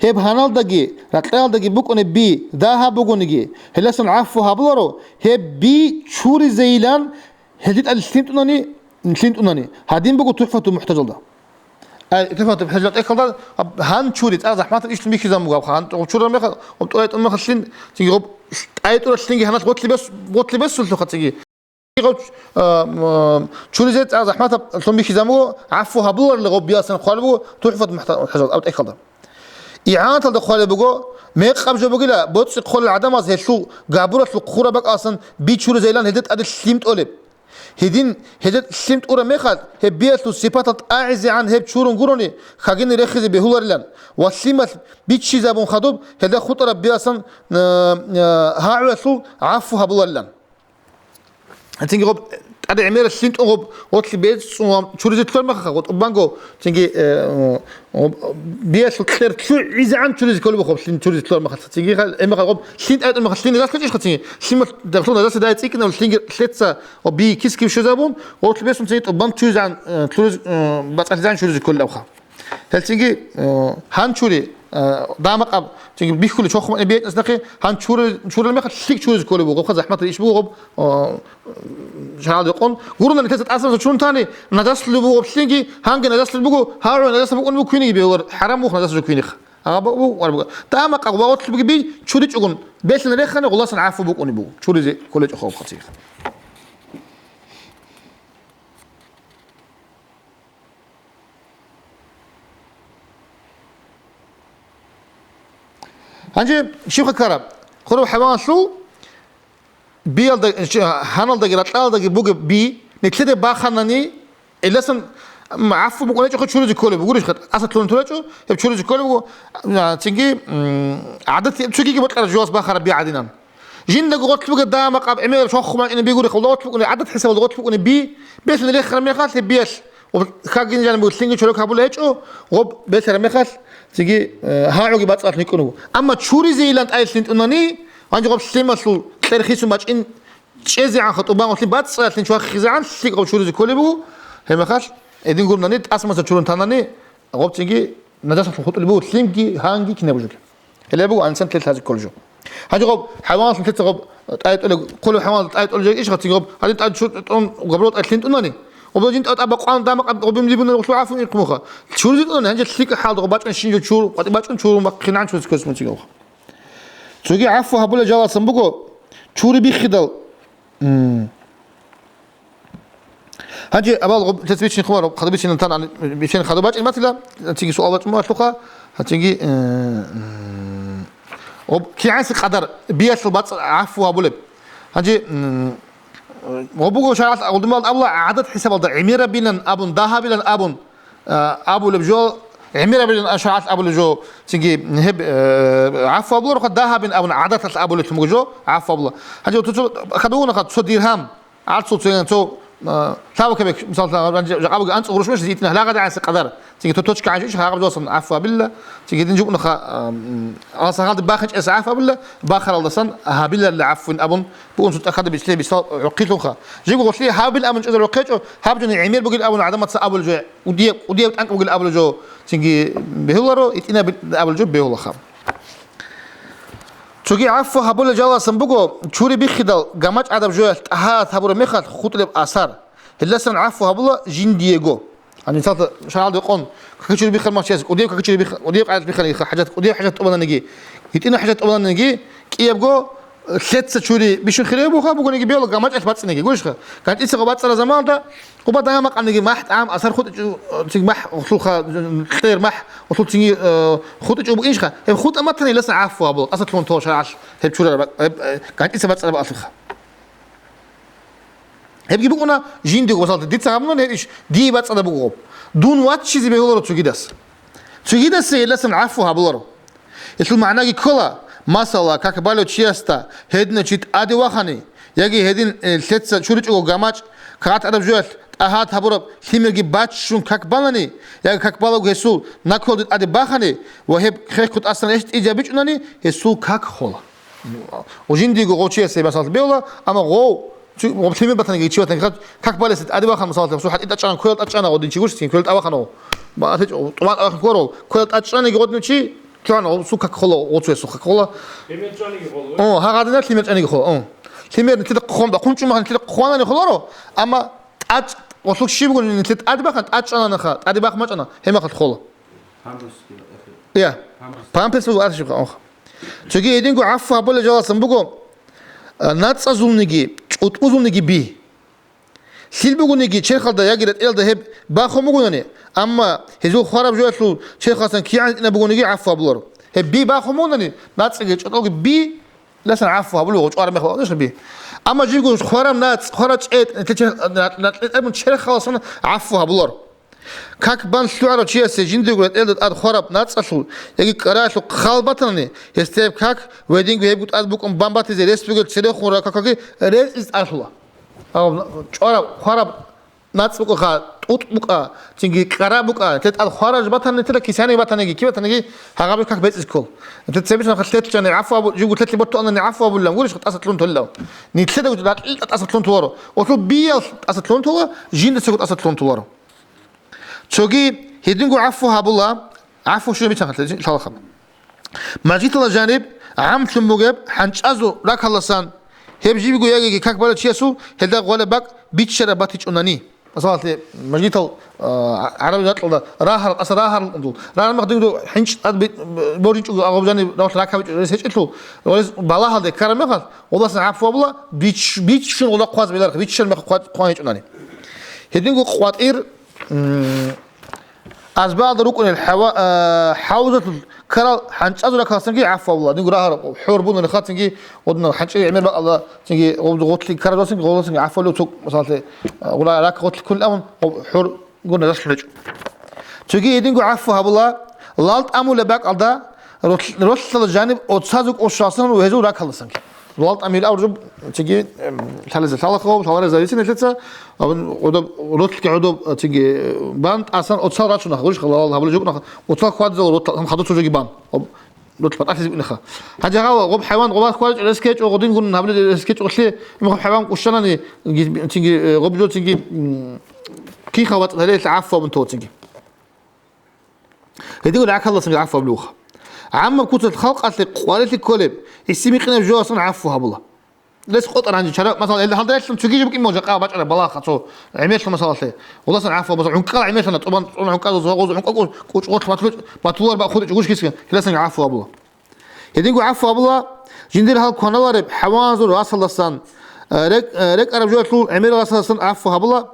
гьеб гьаналдаги, ракьалдаги букӀунеб би дагьаб бугониги, гьелдасан гӀафу гьабуларо, гьеб би чуризейилан гьелде тӀад лъимтӀунани, лъимтӀунани. Гьадин буго ТухӀфатул МухӀтажалда. Ай, ТухӀфатул МухӀтажалда тӀехьалда, гьаб-, гьан чури, цӀакъ захӀматаб ишлъун бихьизабун буго гьаб, гьан чурараб мехалъ, гъоб тӀурай тӀун мехалъ лъин, цинги гъоб тӀай тӀуралъ лъинги гьаналъ гъотлъи бес-, гъотлъи бесулъуха цинги. Гъов, а, м, чуризе цӀакъ захӀматаб лъун бихьизабун буго, гӀафу гьабуларила гъоб бияласан хъвалеб буго, ТухӀфат мухӀта-, хӀажал аб тӀехьалда. ИгӀанаталда хъвалеб буго, мекъаб жо бугила, боцӀи кколел гӀадамаз гьелъул габуралъул хъураб бакӀаласан би чуризейилан гьелде тӀаде лъим тӀолеб. Гьедин гьелде лъим тӀураб мехалъ, гьеб биялъул сипатал тӀагӀизегӀан гьеб чурун гурони, хагини рехизе бегьуларилан ва лъималъ биччизабун хадуб гьелда хутӀараб бияласан, а, а, гьагӀуялъул гӀафу гьабуларилан. Цинги гъоб тӀаде гӀемерал лъимтӀун гъоб гъотлъи бецӀцӀун ва чуризе лъугьар мехалъ, гъоб тӀубанго, цинги, э, гъоб биялъул кьер лъугӀизегӀан чуризе кколеб гъоб лъим чуризе лъугьар мехалъ. Цинги гьал, гьеб мехалъ гъоб лъим тӀайтӀун мехалъ лъин нажас лъучӀищха цинги? Лъималъ дагьлъун нажасе дагьи цӀикӀкӀинаб лъинги лъеца ва би кискив щвезабун, гъотлъи бецун цинги тӀубан чуризегӀан, э, чуриз-, э, бацӀцӀалъизегӀан чуризе кколеб абха. Гьелцинги, э, гьан чури, э, дамакъаб, цинги бихьули чохмани биятӀас нахъе, гьан чури-, чурил мехалъ лъикӀ чуризе кколеб буго, гъобха захӀматал иш буго гъоб, э, шагьал рекъон. Гурони нилъеца тӀасалъугьун чунтани, нажаслъулеб буго гъоб лъинги, гьанги нажаслъулеб буго, гьагӀу нажаслъулеб букӀунеб буго квиниги бегьулар, хӀарам буго нажаслъулеб квиниха. Агъа бу-, бу-, варбуга. Дамакъа ва гъотлъи буги би чури чӀугун, белъин рехани гъуласан гӀафу букӀунеб буго, чуризе кколечӀо хъалхъа цинги. Гьанже щибха ккараб? Хъураб хӀайваналъул биялда, гьаналдаги ракьалдаги бугеб би, нилъеде баханани, гьелдасан, м, гӀафу букӀунечӀохъе чуризе кколеб бугурищха, тӀаса лъугьун туречӀо, гьеб чуризе кколеб буго, а, цинги, м, гӀадат гьеб цогиги бокьараб жугьас бахараб би гӀадинан. Жиндаго гъорлъ бугеб дагьа-макъаб гӀемераб шохъ мачӀине бигурихъ, гъорлъ букӀуне, гӀадат хӀисабалда гъорлъ букӀуне би, бетӀун рехараб мехалъ, гьеб биялъ, ва хагин жаниб лъимги чорок гьабулеб гьечӀо, гъоб бетараб мехалъ, цинги, э, гьагӀуги бацӀцӀалъ никӀун буго. Амма чуризейилан тӀаде лъим тӀунани, гьанже гъоб лъималъул кьер хисун бачӀин чӀезегӀанха тӀубан гъорлъ бацӀцӀалъ лъим чвахизегӀан лъикӀаб чуризе кколеб буго, гьеб мехалъ, гьедин гурнани, тӀасмаса чурун танани, гъоб цинги нажасалъун хутӀулеб буго лъимги, гьанги кинаб жоги. Гьеле буго ансан лъел лъазе кколеб жо. Гьанже гъоб хӀайваналъун лъеца гъоб тӀай тӀолеб, хъулеб хӀайваналда тӀай тӀолеб жо иш гъацин гъоб, гьадин тӀад чур тӀун гъабурал тӀай лъим тӀунани. Гъоб жин тӀад тӀаба къван дама къаб гъобим лъимуна гъулъу гӀафун ирхъумуха. Чуризе тӀунани гьанже лъикӀа хӀалда гъоб бачӀун щинжо чур, къватӀи бачӀун чурун бахъинан чуризе кколеб мун цинги гъоб. Цоги гӀафу гьабулел жаласан буго, чури биххидал. М. Гьанже абал гъоб лъецӀ бичин хъумар, хадуб бичин тан, бичин хадуб бачӀин батила, цинги суал бачӀун батлуха, цинги, э, м, гъоб кигӀанси къадар биялъул бацӀ гӀафу гьабулеб. Гьанже, м, гъоб буго шаргӀалъ гъудумал абула гӀадат хӀисабалда гӀемерабилан абун, дагьабилан абун, а, абулеб жо, гӀемерабилан а шаргӀалъ абулеб жо, цинги гьеб, э, гӀафу абулароха, дагьабин абун гӀадаталъ абулеблъун буго жо, гӀафу абула. Гьанже цо, цо, хадугъунаха цо диргьам, гӀарцул цо, цо, э, лъабакабек, мисал, гьанже жакъа буго анцӀ гъурущ меш, зитӀина гьалагъадагӀанси къадар. Цинги то точка гӀанжу иш гьагъаб жоласан гӀафу абилла, цинги дин жукъунаха, м, алсагьалда бахинчӀеса гӀафу абилла, бахаралдасан гьабилалли гӀафуин абун, бугун цо тӀахьада бичлъи бисал гӀохъилъунха. Жиго гъолъи гьабил абун чӀезар гӀохъечӀо, гьаб жони гӀемер бугил абун гӀадамаца абулеб жо. КӀудияб, кӀудияб тӀанкӀ бугил абулеб жо цинги бегьуларо, итӀинаб абулеб жо бегьулаха. Цоги гӀафу гьабулел жаласан буго, чури биххидал гамачӀ гӀадаб жоялъ тӀагьарат гьабураб мехалъ хутӀулеб асар. Гьелдасан гӀафу гьабула жиндиего. Гьаниб мисалда шаргӀалда къон, какичури биххал махчияс, кӀудияб какичури бихха-, кӀудияб къайдат биххал ихха, хӀажат, кӀудияб хӀажат тӀубананги, итӀинаб хӀажат тӀубананги, кӀиябго лъеца чури бищун хире буха, бугониги бегьула гамачӀалъ бацӀцӀиниги. Гурищха? ГамачӀица гъо бацӀцӀараб заманалда, гъуба дагьа-макъабниги махӀ, тӀагӀам, асар хутӀичӀо, цинги махӀ, гъулъулха, кьер махӀ, гъулъул цинги, э, хутӀичӀо букӀинчха? Гьеб хутӀа матани, гьелдасан гӀафу гьабула, тӀаса лъугьун тола шаргӀалъ гьеб чурараб, гьеб, э, гамачӀица бацӀцӀараб алъулха. Гьебги букӀуна жиндиего, масалда, дица гьабунани гьеб иш, дие бацӀцӀадаб буго гъоб. Дун ваччизе бегьуларо цогидас. Цогидасе гьелдасан гӀафу гьабуларо. Гьелъул магӀнаги ккола, масала, как балев чиясда гьединав чи тӀаде вахани, яги гьедин, э, лъеца чуричӀого гамачӀ, кагъат гӀадаб жоялъ тӀагьарат гьабураб лъимерги баччун как балани, яги как балев гьесул наколде тӀаде бахани ва гьеб хехго тӀасан рещтӀинабичӀунани, гьесул как хола. Жиндиего гъов чиясе, масалда, бегьула, амма гъов, цу-, гъоб лъимер батаниги, чи батаниги, как балесе тӀаде вахана, масалда, гъосул хӀатӀи тӀачӀана, квел тӀачӀана гъодин чи гурищ, квел тӀавахана гъов. Ба-, гьатӀи чӀо-, тӀубан тӀавахана ккола гъов. Квел тӀачӀаниги гъодин чи, лъугьана гъосул как хола, гъов цоясул как хола. Лъимер чӀаниги хола. О, гьагъадинаб лъимер чӀаниги хола, о. Лъимер нилъеда хъван ба-, хъунчӀумахъ нилъеда хъванани холаро, амма тӀач-, гъосул щиб бугони нилъеда тӀаде бахана, тӀачӀанани ха, тӀаде бахмачӀана, гьеб мехалъ хола. Памперс. Я. Памперс. Памперс буго аршибха, ох. Цоги гьединго гӀафу гьабулел жаласан буго, а, нацӀазулниги, чӀутӀбузулниги би. Лъил бугониги черхалда яги ретӀелалда гьеб бахун бугони, амма гьезул хвараб жоялъул черхалдасан кигӀан итӀинаб бугониги гӀафу гьабуларо. Гьеб би бахун бугони, нацӀиги чӀутӀалги би, ласан гӀафу гьабулев гъочӀараб мехалъ гьадин би. Амма жибго хвараб нацӀ, хвараб чӀетӀ, нилъер чер-, на-, на-, нилъер чӀетӀ чер халасан гӀафу гьабулар. Как бан лъугӀарав чиясе жиндирго ретӀелда тӀад хвараб нацӀалъул яги кӀараялъул хал батани, гьесда гьеб как ва гьединго гьебго тӀад букӀун бан батизе рес бугел церехун ракакаги рецӀиз тӀалъула. Гьав чӀвараб, хвараб нацӀ букӀаха, тӀутӀ букӀа, цинги кӀара букӀа, те тӀад хвараж батани, тела кисани батаниги, ки батаниги, гьагъаб как бецӀиз ккол. Те цебе чанха лъетлъани гӀафу абу-, живго лъетлъи бортуан гӀафу абулилан гурищ, тӀаса лъун толилан. Нилъеда гуж дакьил тӀаса лъун толаро. Олъул биял тӀаса лъун тола, жинда цого тӀаса лъун толаро. Цоги гьединго гӀафу гьабула, гӀафу щиб бицанхъалъе лъалахъаб. Мажгитала жаниб гӀамлъун бугеб хӀанчӀазул ракаласан гьеб жибго ягиги как балев чиясул гьелда гъвалеб бакӀ биччараб батичӀунани. Масалалъе, мажгитал, а, гӀараби ракьалда рагьарал, аса рагьарал кӀундул. Рагьарал мах дигу хӀинчӀ тӀад би-, боржичӀого агъаб жаниб равлъ ракабичӀо рес гьечӀелъул, ва рес балагьалде ккараб мехалъ, гъоласан гӀафу абула, бич-, биччун гъола хъваз беларх, биччан мех хъва-, хъван гьечӀунани. Гьединго къватӀир, м, Азбагьалда рукӀунел хӀава-, а, хӀавзалъул ккарал хӀанчӀазул ракаласанги гӀафу абула. Динго рагьараб хӀур буна нахъацинги, гъодинал хӀанчӀи гӀемер бакӀалда цинги, гъоб-, гъотлъи ккарал расинги, гъоласанги гӀафу абулев цо, масалалъе, а, гъура рак гъотлъи кколел абун, гъоб-, хӀур гуна расулъ гьечӀо. Цоги гьединго гӀафу гьабула, лал тӀамулеб бакӀалда ролъ-, ролъала жаниб оцазул кӀушалсан ва гьезул ракаласанги. Лал тӀамил абураб, цинги, эм, лъалазе лъалаха, лъаларезависи нилъеца, абун гӀодоб, ролъги гӀодоб, цинги, э, бан тӀасан оцал рачунаха, гурищха, лал гьабулеб жо букӀунаха, оцал хьвадизал ролъ, гьан хадуцал жоги бан. Об, ролъ батӀалъизе букӀунаха. Гьанже гьав, гъоб хӀайван, гъоб хьвадичӀо рес кечӀо, гъодингун гьабулеб рес кечӀолъи, имахъ хӀайван кӀущанани, ги-, цинги, э, гъоб жо цинги, м, кинха вацӀцӀалъи гӀафу абун то цинги. Гьедин гӀакалдасан гӀафу гьабулеб буго. ГӀаммаб куцалъ халкъалъе къварилъи кколеб, гӀиси-микъинаб жоялдасан гӀафу гьабула. Рес къотӀар гьанже чара, масала, гьелда гьалда релълъун цоги жо букӀин, мугӀжа къа бачӀараб балагьха цо гӀемерлъун, масалалъе. Гъуласан гӀафу гьабула, гӀункӀкӀал гӀемерлъана, тӀубан цӀун гӀункӀазул, гъоз гӀункӀкӀал кӀу-, кӀучӀ гъоркь батулев-, батулар бахъудечӀо гушкисги, гьеласан гӀафу гьабула. Гьединго гӀафу гьабула, жиндир гьал кваналареб хӀайваназул расалдасан, э, рек-, э, рекӀараб жоялъул гӀемерал расалдасан гӀафу гьабула.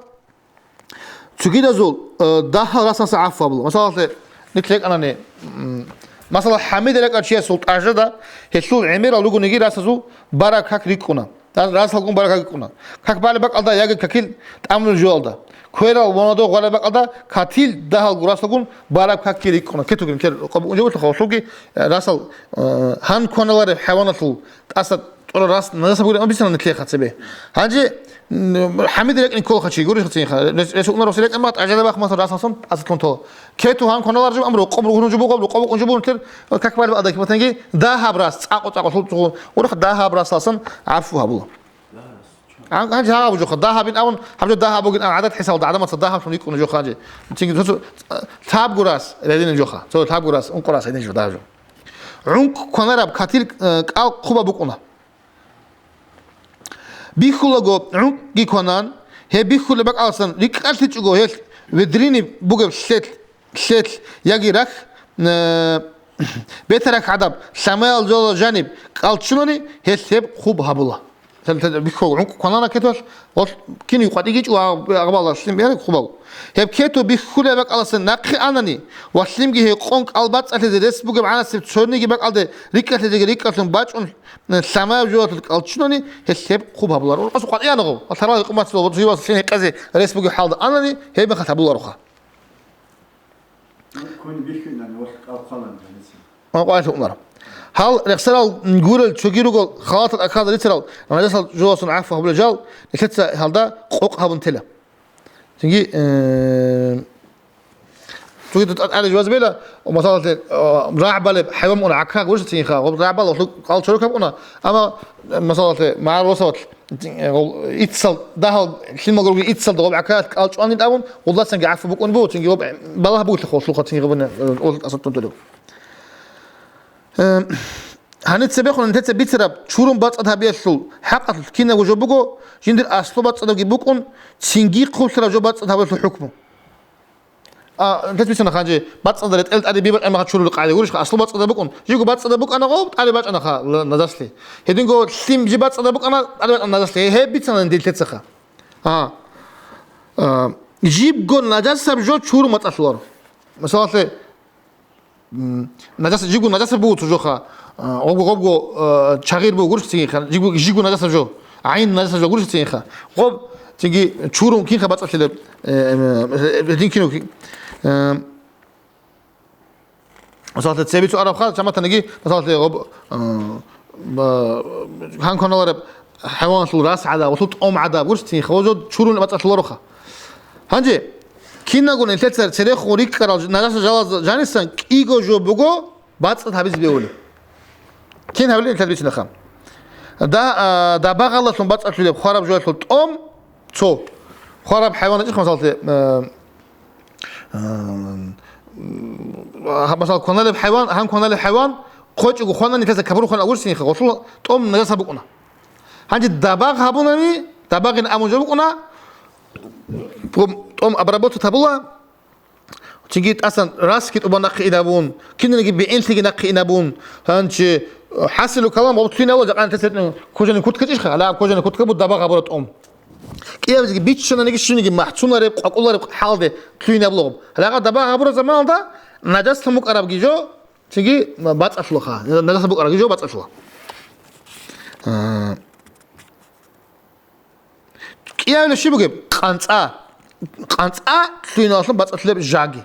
Цогидазул, э, дагьал расаса гӀафу гьабула. Масалалъе, нилъ рекӀанани, м, масала, хӀамид рекӀарав чиясул тӀажада, гьелъул гӀемерал ругониги расазул бараб как рикӀкӀуна. Рас-, расалгун бараб как рикӀкӀуна. Как балеб бакӀалда яги какил тӀамулел жоялда. Кверал ванадо гъвараб бакӀалда катил дагьалгун расалгун бараб какги рикӀкӀуна. Кетугин кер къабул унжабулъа хавлъуги, э, расал, э, гьан кваналареб хӀайваналъул тӀаса тӀора рас назаса бугин абисана нилъеха цебе. Гьанже, м, хӀамид рекӀин кколха чи, гурищ цинха. Рес-, ресукъна рос рекӀин бат, ажада бахмасан расасан асатлъун тола. Кету гьан кваналар жо, амру къоб ругун жо бугаб, къоб унжу бугун тер, как балеб ада кипатанги, дагьаб рас, цӀакъо-цӀакъо лъуцӀ-, урах дагьаб расалсан гӀафу гьабула. Гьан-, гьанже гьаб жоха, дагьабин абун, гьаб жо дагьаб бугин ан гӀадат хӀисалда гӀадамаца дагьаблъун йикӀуна жоха гьанже. Цинги цо-, цо-, лъабгу рас, рядинин жоха, цо лъабгу рас, ункъо рас гьедин жо дагьаб жо. ГӀункӀ кванараб катил, э, кӀал хъуба букӀуна. Бихьулаго гӀункӀги кванан, гьеб бихьулеб бакӀаласан рикӀкӀалъичӀого гьелъ ведриниб бугеб лъелъ, лъелъ яги рахь, э, бетарахь гӀадаб лъамаял жола жаниб кӀал ччунани, гьелъ гьеб хъуб гьабула. Бихьулаго гӀункӀ кванана кетуялъ, гъолъ кин юкъа тӀигичӀо ва агъбала лъим бере хъубал. Гьеб кету бихьулеб бакӀаласан нахъе анани ва лъимги гьекъон кӀал бацӀцӀалъизе рес бугеб гӀанасеб цониги бакӀалде рикӀкӀалъизеги рикӀкӀалъун бачӀун, лъамаяб жоялъул кӀал ччунани, гьелъ гьеб хъуб гьабуларо. Рукъасул къватӀиянагъо, ва тарал гьекъумацлъула ва жугьивас лъин гьекъезе рес бугеб хӀалда анани, гьеб мехалъ гьабулароха. Квен бихьинани ва кӀал хъвалани гьаниса. Ва къватӀиялъ умар. Гьал рехсарал гурел цоги руго халатал акалда рицарал, нажасал жоялъун гӀафу гьабулел жал, нилъеца гьалда къокъ гьабун тела. Цинги, э, цогидал тӀад-, тӀаде жуваз бела, масалалъе, э, рагӀ балеб хӀайван муна гӀака гурищ цинха, гъоб рагӀ бала гъолъу кӀал чорок гьабуна, амма, э, масалалъе, магӀарул росават, э, гъол иццал, дагьал лъимал гурги иццалда гъоб гӀакаялъ кӀал чӀванин абун, гъулдасанги гӀафу букӀун буго, цинги гъоб балагь бугелъа гъолъулха цинги гъабуна, э, гъол асаттун тӀолеб. Э, гьаниб цебехун нилъеца бицараб чурун бацӀцӀад гьабиялъул хӀакъалъулъ кинабго жо буго, жиндир аслу бацӀцӀадабги букӀун, цинги хъублъараб жо бацӀцӀад гьабиялъул хӀукму. А, нилъеца бицана ханже, бацӀцӀадалъ ретӀел тӀаде бибакӀа мехалъ чурулеб къагӀида гурищха, аслу бацӀцӀадаб букӀун, жибго бацӀцӀадаб букӀана гъоб, тӀаде бачӀанаха ла-, нажаслъи. Гьединго лъим жиб бацӀцӀадаб букӀана, тӀаде бачӀана нажаслъи. Гьеб бицана нилъецаха. А, а, жибго нажасаб жо чурун бацӀцӀалъуларо. Масалалъе, М, нажаса, жибго нажаса буго цо жоха, а, гъобго, гъобго, а, чагъир буго гурищ цинги ха, жибго, жибго нажаса жо, гӀайн нажаса жо гурищ цинги ха. Гъоб, цинги чурун кинха бацӀцӀалъилеб, э, э, э, гьедин кино ки-, э, масалалъе, цебе цо араб ха, чаматаниги, масалалъе, гъоб, э, ба-, гьанконалареб хӀайваналъул рас гӀадаб, гъолъул тӀом гӀадаб гурищ цинги ха, гъо жо чурун бацӀцӀалъулароха. Гьанже, киналгун нилъеца церехун рикӀкӀарал нажаса жалаз жанисан кӀиго жо буго бацӀцӀад гьабизе бегьулеб. Кин гьабилеб нилъеда бицунаха. Да-, а, дабагъалдалъун бацӀцӀалъулеб хвараб жоялъул тӀом цо. Хвараб хӀайван гьечӀеб, масалалъе, а, а, м, масала, кваналеб хӀайван, гьан кваналеб хӀайван, хъочӀого хвана нилъеца капурухъан агурсинха, гъолъул тӀом нажаса букӀуна. Гьанже дабагъ гьабунани, дабагъин абун жо букӀуна, тӀом, тӀом обработать гьабула, цинги тӀасан расги тӀубан нахъе инабун, киналги бигӀинлъиги нахъе инабун, гьанже, э, хӀасилу калам гъоб лъугьинавула, жакъа нилъеца гьечӀо кожаный куртка чӀищха, гьале кожаный куртка буго дабагъ гьабураб тӀом. КӀиабизеги биччананиги щибниги махцунареб, къвакӀулареб хӀалде лъугьинабула гъоб. Гьале гъаб дабагъ гьабураб заманалда нажаслъун букӀарабги жо, цинги бацӀцӀалъулаха, нажаслъун букӀарабги жо бацӀцӀалъула. А. КӀиабилеб щиб бугеб? КъанцӀа. КъанцӀа лъугьиналъун бацӀцӀалъулеб жаги.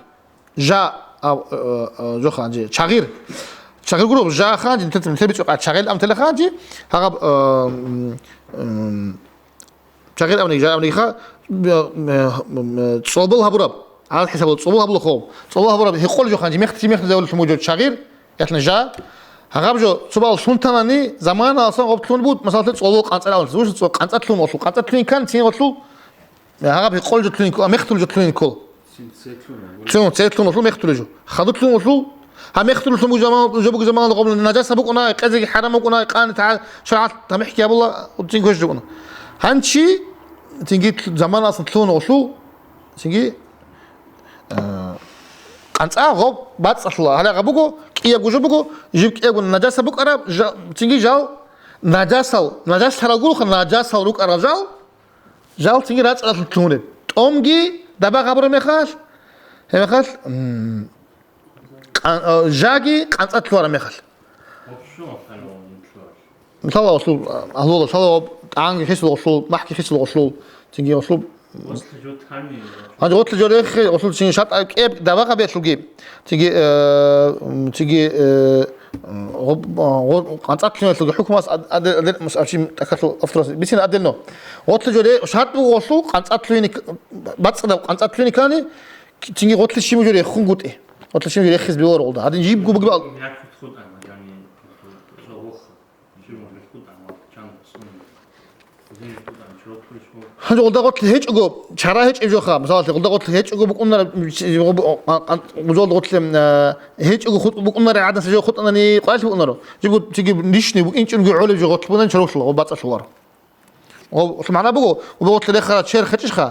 Жа, а, а, а, жоха, анжи, чагъир. Чагъир гуро, жаха, нилъер бицӀукъа чагъил амтелаха, гьагъаб, э, м, м, чагъир абни, жа абниха, э, э, э, цӀолбол гьабураб. ГӀадат хӀисабал цӀолбол гьабула хов. ЦӀолбол гьабураб, гьекъол жо ханжи, мехти мехти жавлъун бугӀо чагъир, яхна жа. Гьагъаб жо, цо бал сунтанани, замана алсан гъоб лъун буд, масалалъе цӀолбол къанцӀаралан, цо къанцӀа лъун олъул, къанцӀа лъун ккан, цин олъул, гьагъаб гьекъол жо лъун ккол, а мехтул жо лъун ккол. Цин цетлъун гьабула. Цун, цетлъун гьулъул мехтулев жо. Хадутлъун гьулъул гьаб заман, жо буго заман гъоб нажаса букӀуна, къезеги хӀарам букӀуна, къани та шаргӀат тамихӀги гьабула, цин квеш жукӀуна. Гьанчи, цинги заман алсан лъун гьулъул, цинги, э, къанцӀа гъоб бацӀцӀалъула. Гьале гъаб буго, кӀиябго жо буго, жиб кӀиябго нажаса букӀараб, жа-, цинги жал нажасал, нажас лъарал гуроха, нажасал рукӀарал жал, Жал цинги рацӀцӀалъун лъугьунеб. ТӀомги даба гьабураб мехалъ, гьеб мехалъ, м, къан-, а, жаги къанцӀа лъугьараб мехалъ. Лъала гъолъул, а, агьлула, лъала гъоб, тӀанги хисла гъолъул, махӀги хисла гъолъул, цинги гъолъул. Гъослъи жо тани. Гьанже гъослъи жо рехе, гъолъул цинги шартӀ кӀеб даба гьабиялъулги. Цинги, э, м, цинги, э, м, гъоб-, а, гъо-, къанцӀа лъугьиналъулги хӀукму ас ад-, аде-, аде-, мус-, абчи тӀахьалъул авторас бицин отдельно. Гъотлъи жо ре-, шартӀ буго гъолъул къанцӀа лъугьине к-, бацӀцӀадаб къанцӀа лъугьине ккани, к-, цинги гъотлъи щиб жо рехун гутӀи. Гъотлъи щиб жо рехиз билур гъолда. Гьадин жибго бугеб ал- Як хутӀа, яни, жо вохха. Гьанже гъолда гъотлъи гьечӀого, чара гьечӀеб жоха, мисалалъе, гъолда гъотлъи гьечӀого букӀунара, гъоб-, а, а, гъозолда гъотлъи, а, гьечӀого хутӀ-, букӀунара гӀадаса жо хутӀанани къвалъ букӀунаро. Жибго циги лишний букӀинчӀунги гӀолеб жо гъотлъи бунани чорохлъула, гъоб бацӀцӀалъуларо. Гъоб, гъотлъи магӀна буго, гъоб гъотлъи рехарал черх гьечӀищха?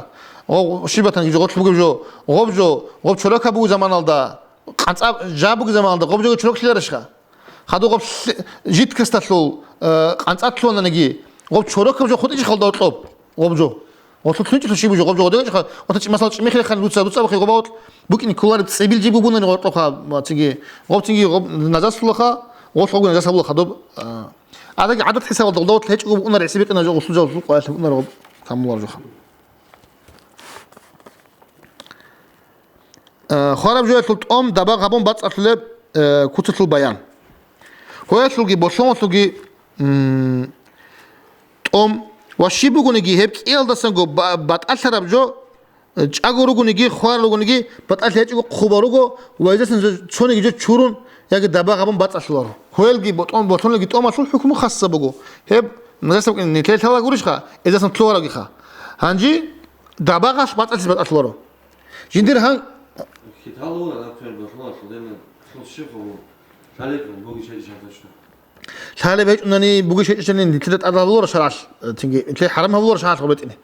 Гъоб щибатанги жо гъотлъи бугеб жо, гъоб жо, гъоб чорокаб буго заманалда, къанцӀа жаб буго заманалда, гъоб жого чороклъиларищха? Хадуб гъоб лъ-, жидкосталъул, э, къанцӀа лъугьананиги, гъоб чорокаб жо хутӀичӀ халда гъоб, гъоб жо. Гъоб лъугьинчӀелъул щиб жо, гъоб жо гъодегӀичӀ ха-, гъоб чӀи масал чӀимихъе хъан дуца, дуца бахъи гъоб гъоб букӀин кколареб цӀибил жиб бунани гъоркьоха, ма, цинги. Гъоб цинги гъоб назаслъулаха, гъоб гъоб назас абула хадуб, а, адаги гӀадат хӀисабалда гъолда гъотлъи гьечӀого букӀунар гӀиси бекъина жо, гъуллъу жо, гъуллъу къоялъ букӀунар гъоб камулар жоха. Э, хвараб жоялъул тӀом дабагъ гьабун бацӀцӀалъулеб, э, куцалъул баян. Гьоялъулги болъонлъулги, м, тӀом ва щиб бугониги гьеб кӀиялдасанго ба-, батӀалъараб жо, э, чӀаго ругониги, хварал ругониги, батӀалъи гьечӀого хъубал руго ва гьезасан жо-, цониги жо чурун яги дабагъ гьабун бацӀцӀалъуларо. Гьоялги ботӀон-, болъонлъулги тӀомалъул хӀукму хасса буго. Гьеб нажаса букӀин нилъее лъала гурищха, гьезасан лъугьарабгиха. Гьанже дабагъалъ бацӀцӀалъизе батӀалъуларо. Жиндир гьан- Хитал гьура, например, бахлугъалъул дена хӀул щиб гьабун, лъалеб бугищ гьечӀищ гьаб точно? Лъалеб гьечӀунани бугищ гьечӀищани нилъеда тӀад гьабуларо шаргӀалъ, э, цинги нилъее хӀарам гьабуларо шаргӀалъ гъоб бетӀине.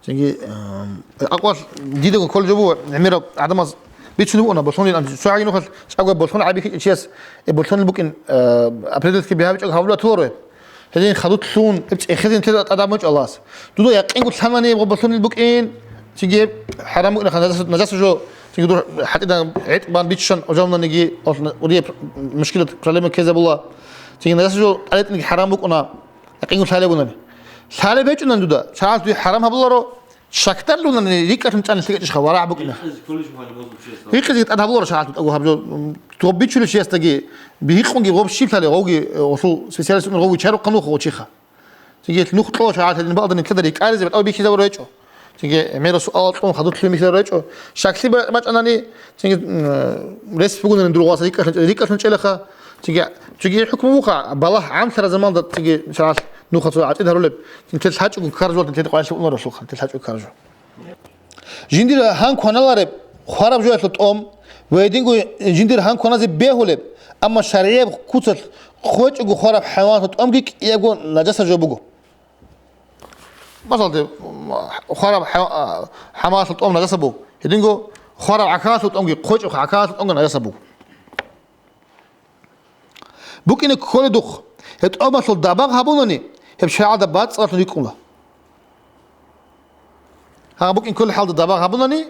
Цинги, эм, акъвал дидаго кколеб жо буго, гӀемераб гӀадамаз бицунеб бугони, болъонил ан-, цо гьагьи нухалъ чӀаго болъон гӀайбихьичӀев чияс, э, болъонил букӀин, э, определить бихьичӀого гьабулеб батуларо. Гьедин хадур лъугьун, гьеб цӀехезе нилъеда тӀад гьабун бачӀо Аллагьас. Дуда якъинго лъанани гъоб болъонил букӀин, цинги гьеб хӀарам букӀинаха, нажаса, нажаса жо, цинги дур хӀатӀида гӀетӀ бан биччан гьавунаниги, гьалъ урие мушкилат, проблема ккезабула. Цинги нажаса жо тӀадетӀинги хӀарам букӀуна, якъинго лъалеб бунани. Лъалеб гьечӀунани дуда, шаргӀалъ дуе хӀарам гьабуларо, Шакдарлъунани рикӀкӀалъун чӀани лъикӀачӀха варагӀ букӀина. Рикъизе кколищ гьале бозул чиясда? Рикъизе тӀад гьабуларо шагьалъ тӀагу гьаб жо, м, гъоб бичулев чиясдаги, биххунги гъоб щиб лъале, гъовги, э, гъосул специалист гъов вичаро хъанухъ гъочиха. Цинги нух кьо шагьалъ гьедин балда нилъеда рикӀкӀаризе батӀав бихьизабур гьечӀо. Цинги гӀемерасул алкьун хадутлъуй михьизабур гьечӀо. Шакли ба-, бачӀанани, цинги, м, рес бугунани дур гъваса рикӀкӀалъун, рикӀкӀалъун чӀелаха. Цинги, цинги хӀукму буха, балагь гӀамлъара заманда цинги шагьалъ нуха цо гӀатӀид гьарулеб. Цинги тел лъачӀого каржула, тел къвалъ унаралъулха, тел лъачӀого каржу. Жиндир гьан кваналареб хвараб жоялъул тӀом ва гьединго жиндир гьан кваназе бегьулеб, амма шаргӀияб куцалъ хвечӀого хвараб хӀайваналъул тӀомги кӀиябго нажаса жо буго. Масалде, хвараб хӀа-, хӀамалъул тӀом нажаса буго. Гьединго хвараб гӀахьалъул тӀомги, хвечӀо гӀахьалъул тӀомги нажаса буго. БукӀине кколедухъ, гьеб тӀомалъул дабагъ гьабунани, гьеб шагьалда бацӀцӀалъун рикӀкӀуна. Гьаб букӀин кколеб хӀалда дабагъ гьабунани,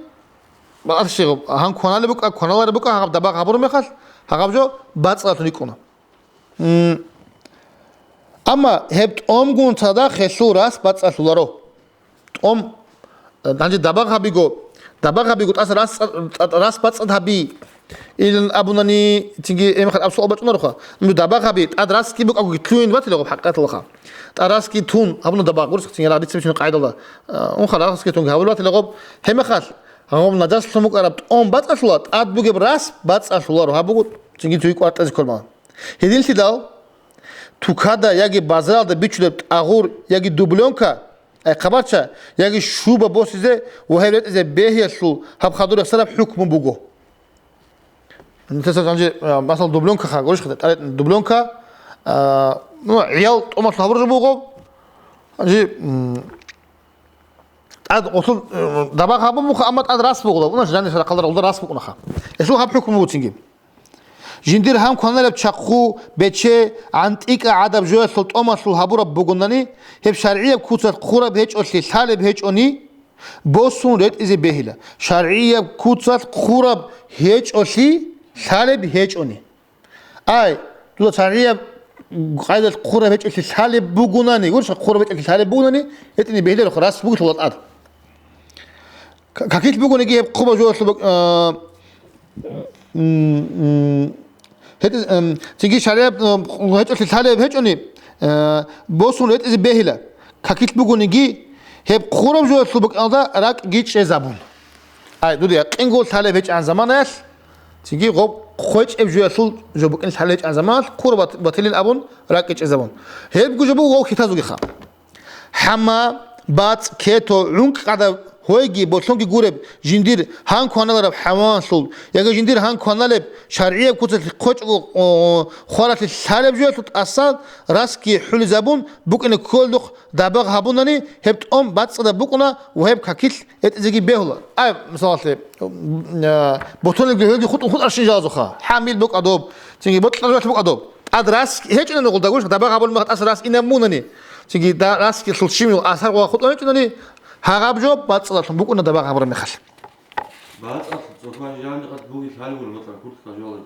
бакъалъ щиб, гьан кваналеб букӀа, кваналареб букӀа, гьаб дабагъ гьабураб мехалъ, гьаб жо бацӀцӀалъун рикӀкӀуна. М, амма гьеб тӀомгун цадахъ гьелъул рас бацӀцӀалъуларо. ТӀом, э, гьанже дабагъ гьабиго, дабагъ гьабиго тӀаса рас, тӀа-, рас бацӀцӀад гьаби. Илан абунани, цинги гьеб мехалъ аб суал бачӀунароха. Ну, дабагъаби, тӀад расги букӀаго лъугьин батила гъаб хӀакъикъаталдаха. ТӀад расги тун, абуна дабагъ, гъурс цинги рагъ дица бицунеб къайдалда. А, унха расги тунги гьабулеб батила гъаб. Гьеб мехалъ, гъаб нажаслъун букӀараб тӀом бацӀцӀалъула, тӀад бугеб рас бацӀцӀалъуларо, гьаб буго цинги цоги кӀвар тӀазе кколеб мехалъ. Гьединлъидал, тукада яги базаралда бичулеб тӀагъур яги дублёнка, ай, хъабарча, яги шуба босизе ва гьеб ретӀизе бегьиялъул гьаб хадур ясараб хӀукму буго. Нилъеца гьанже, а, масала, дублёнка ха, гурищ хатӀа, тӀаретӀ дублёнка, а, ну, гӀиял тӀомалъул гьабураб жо буго, гьанже, м, тӀад гъолъул, э, дабагъ гьабун буха, амма тӀад рас бугъула, унаш жанир рахъалда рас букӀунаха. Гьелъул гьаб хӀукму буцинги. Жиндир гьан кваналеб чахъу, бече, гӀантӀикӀа гӀадаб жоялъул тӀомалъул гьабураб бугунани, гьеб шаргӀияб куцалъ хъураб гьечӀолъи, лъалеб гьечӀони, босун ретӀизе бегьила. ШаргӀияб куцалъ хъураб гьечӀолъи, лъалеб гьечӀони. Ай, дуда шаргӀияб къайдалъ хъураб гьечӀолъи лъалеб бугунани, гурищ, хъураб гьечӀолъи лъалеб бугунани, гьетӀине бегьиларо, рас бугелъула тӀад. К-, какилъ бугониги гьеб хъубаб жоялъул бак-, а, м, м, гьетӀи-, м, цинги шаргӀияб, м, гьечӀолъи лъалеб гьечӀони, а, босун ретӀизе бегьила. Какилъ бугониги гьеб хъураб жоялъул бакӀалда ракӀги чӀезабун. Ай, дуда якъинго лъалеб гьечӀан заманаялъ, цинги гъоб хъвечӀеб жоялъул жо букӀин лъалеб гьечӀан заманалъ хъураб бат-, батилин абун ракӀги чӀезабун. Гьебго жо буго гъов хьитазулгиха. ХӀама, бацӀ, кето, гӀункӀкӀадаб гьойги болъонги гуреб жиндир гьан кваналараб хӀайваналъул яги жиндир гьан кваналеб шаргӀияб куцалъ хъвечӀого, о, хваралъи лъалеб жоялъул тӀасан расги хӀулизабун букӀине кколдухъ дабагъ гьабунани, гьеб тӀом бацӀцӀадаб букӀуна ва гьеб какилъ гьетӀизеги бегьула. Ай, мисалалъе, м, а, ботонилги гьелги хутӀун хутӀарщин жалазуха. ХӀамил букӀадуб, цинги бокьараб букӀадуб. ТӀад рас гьечӀунани гъулда гурищ, дабагъ гьабулеб мехалъ тӀаса рас инаб мунани, цинги да-, расги лъул щимил асар гъуа хутӀун гьечӀунани, гьагъаб жо бацӀцӀадалъун букӀуна дабагъ гьабураб мехалъ. БацӀцӀалъ цохӀо жанихъат бугел гьалугун батӀа куртка жола.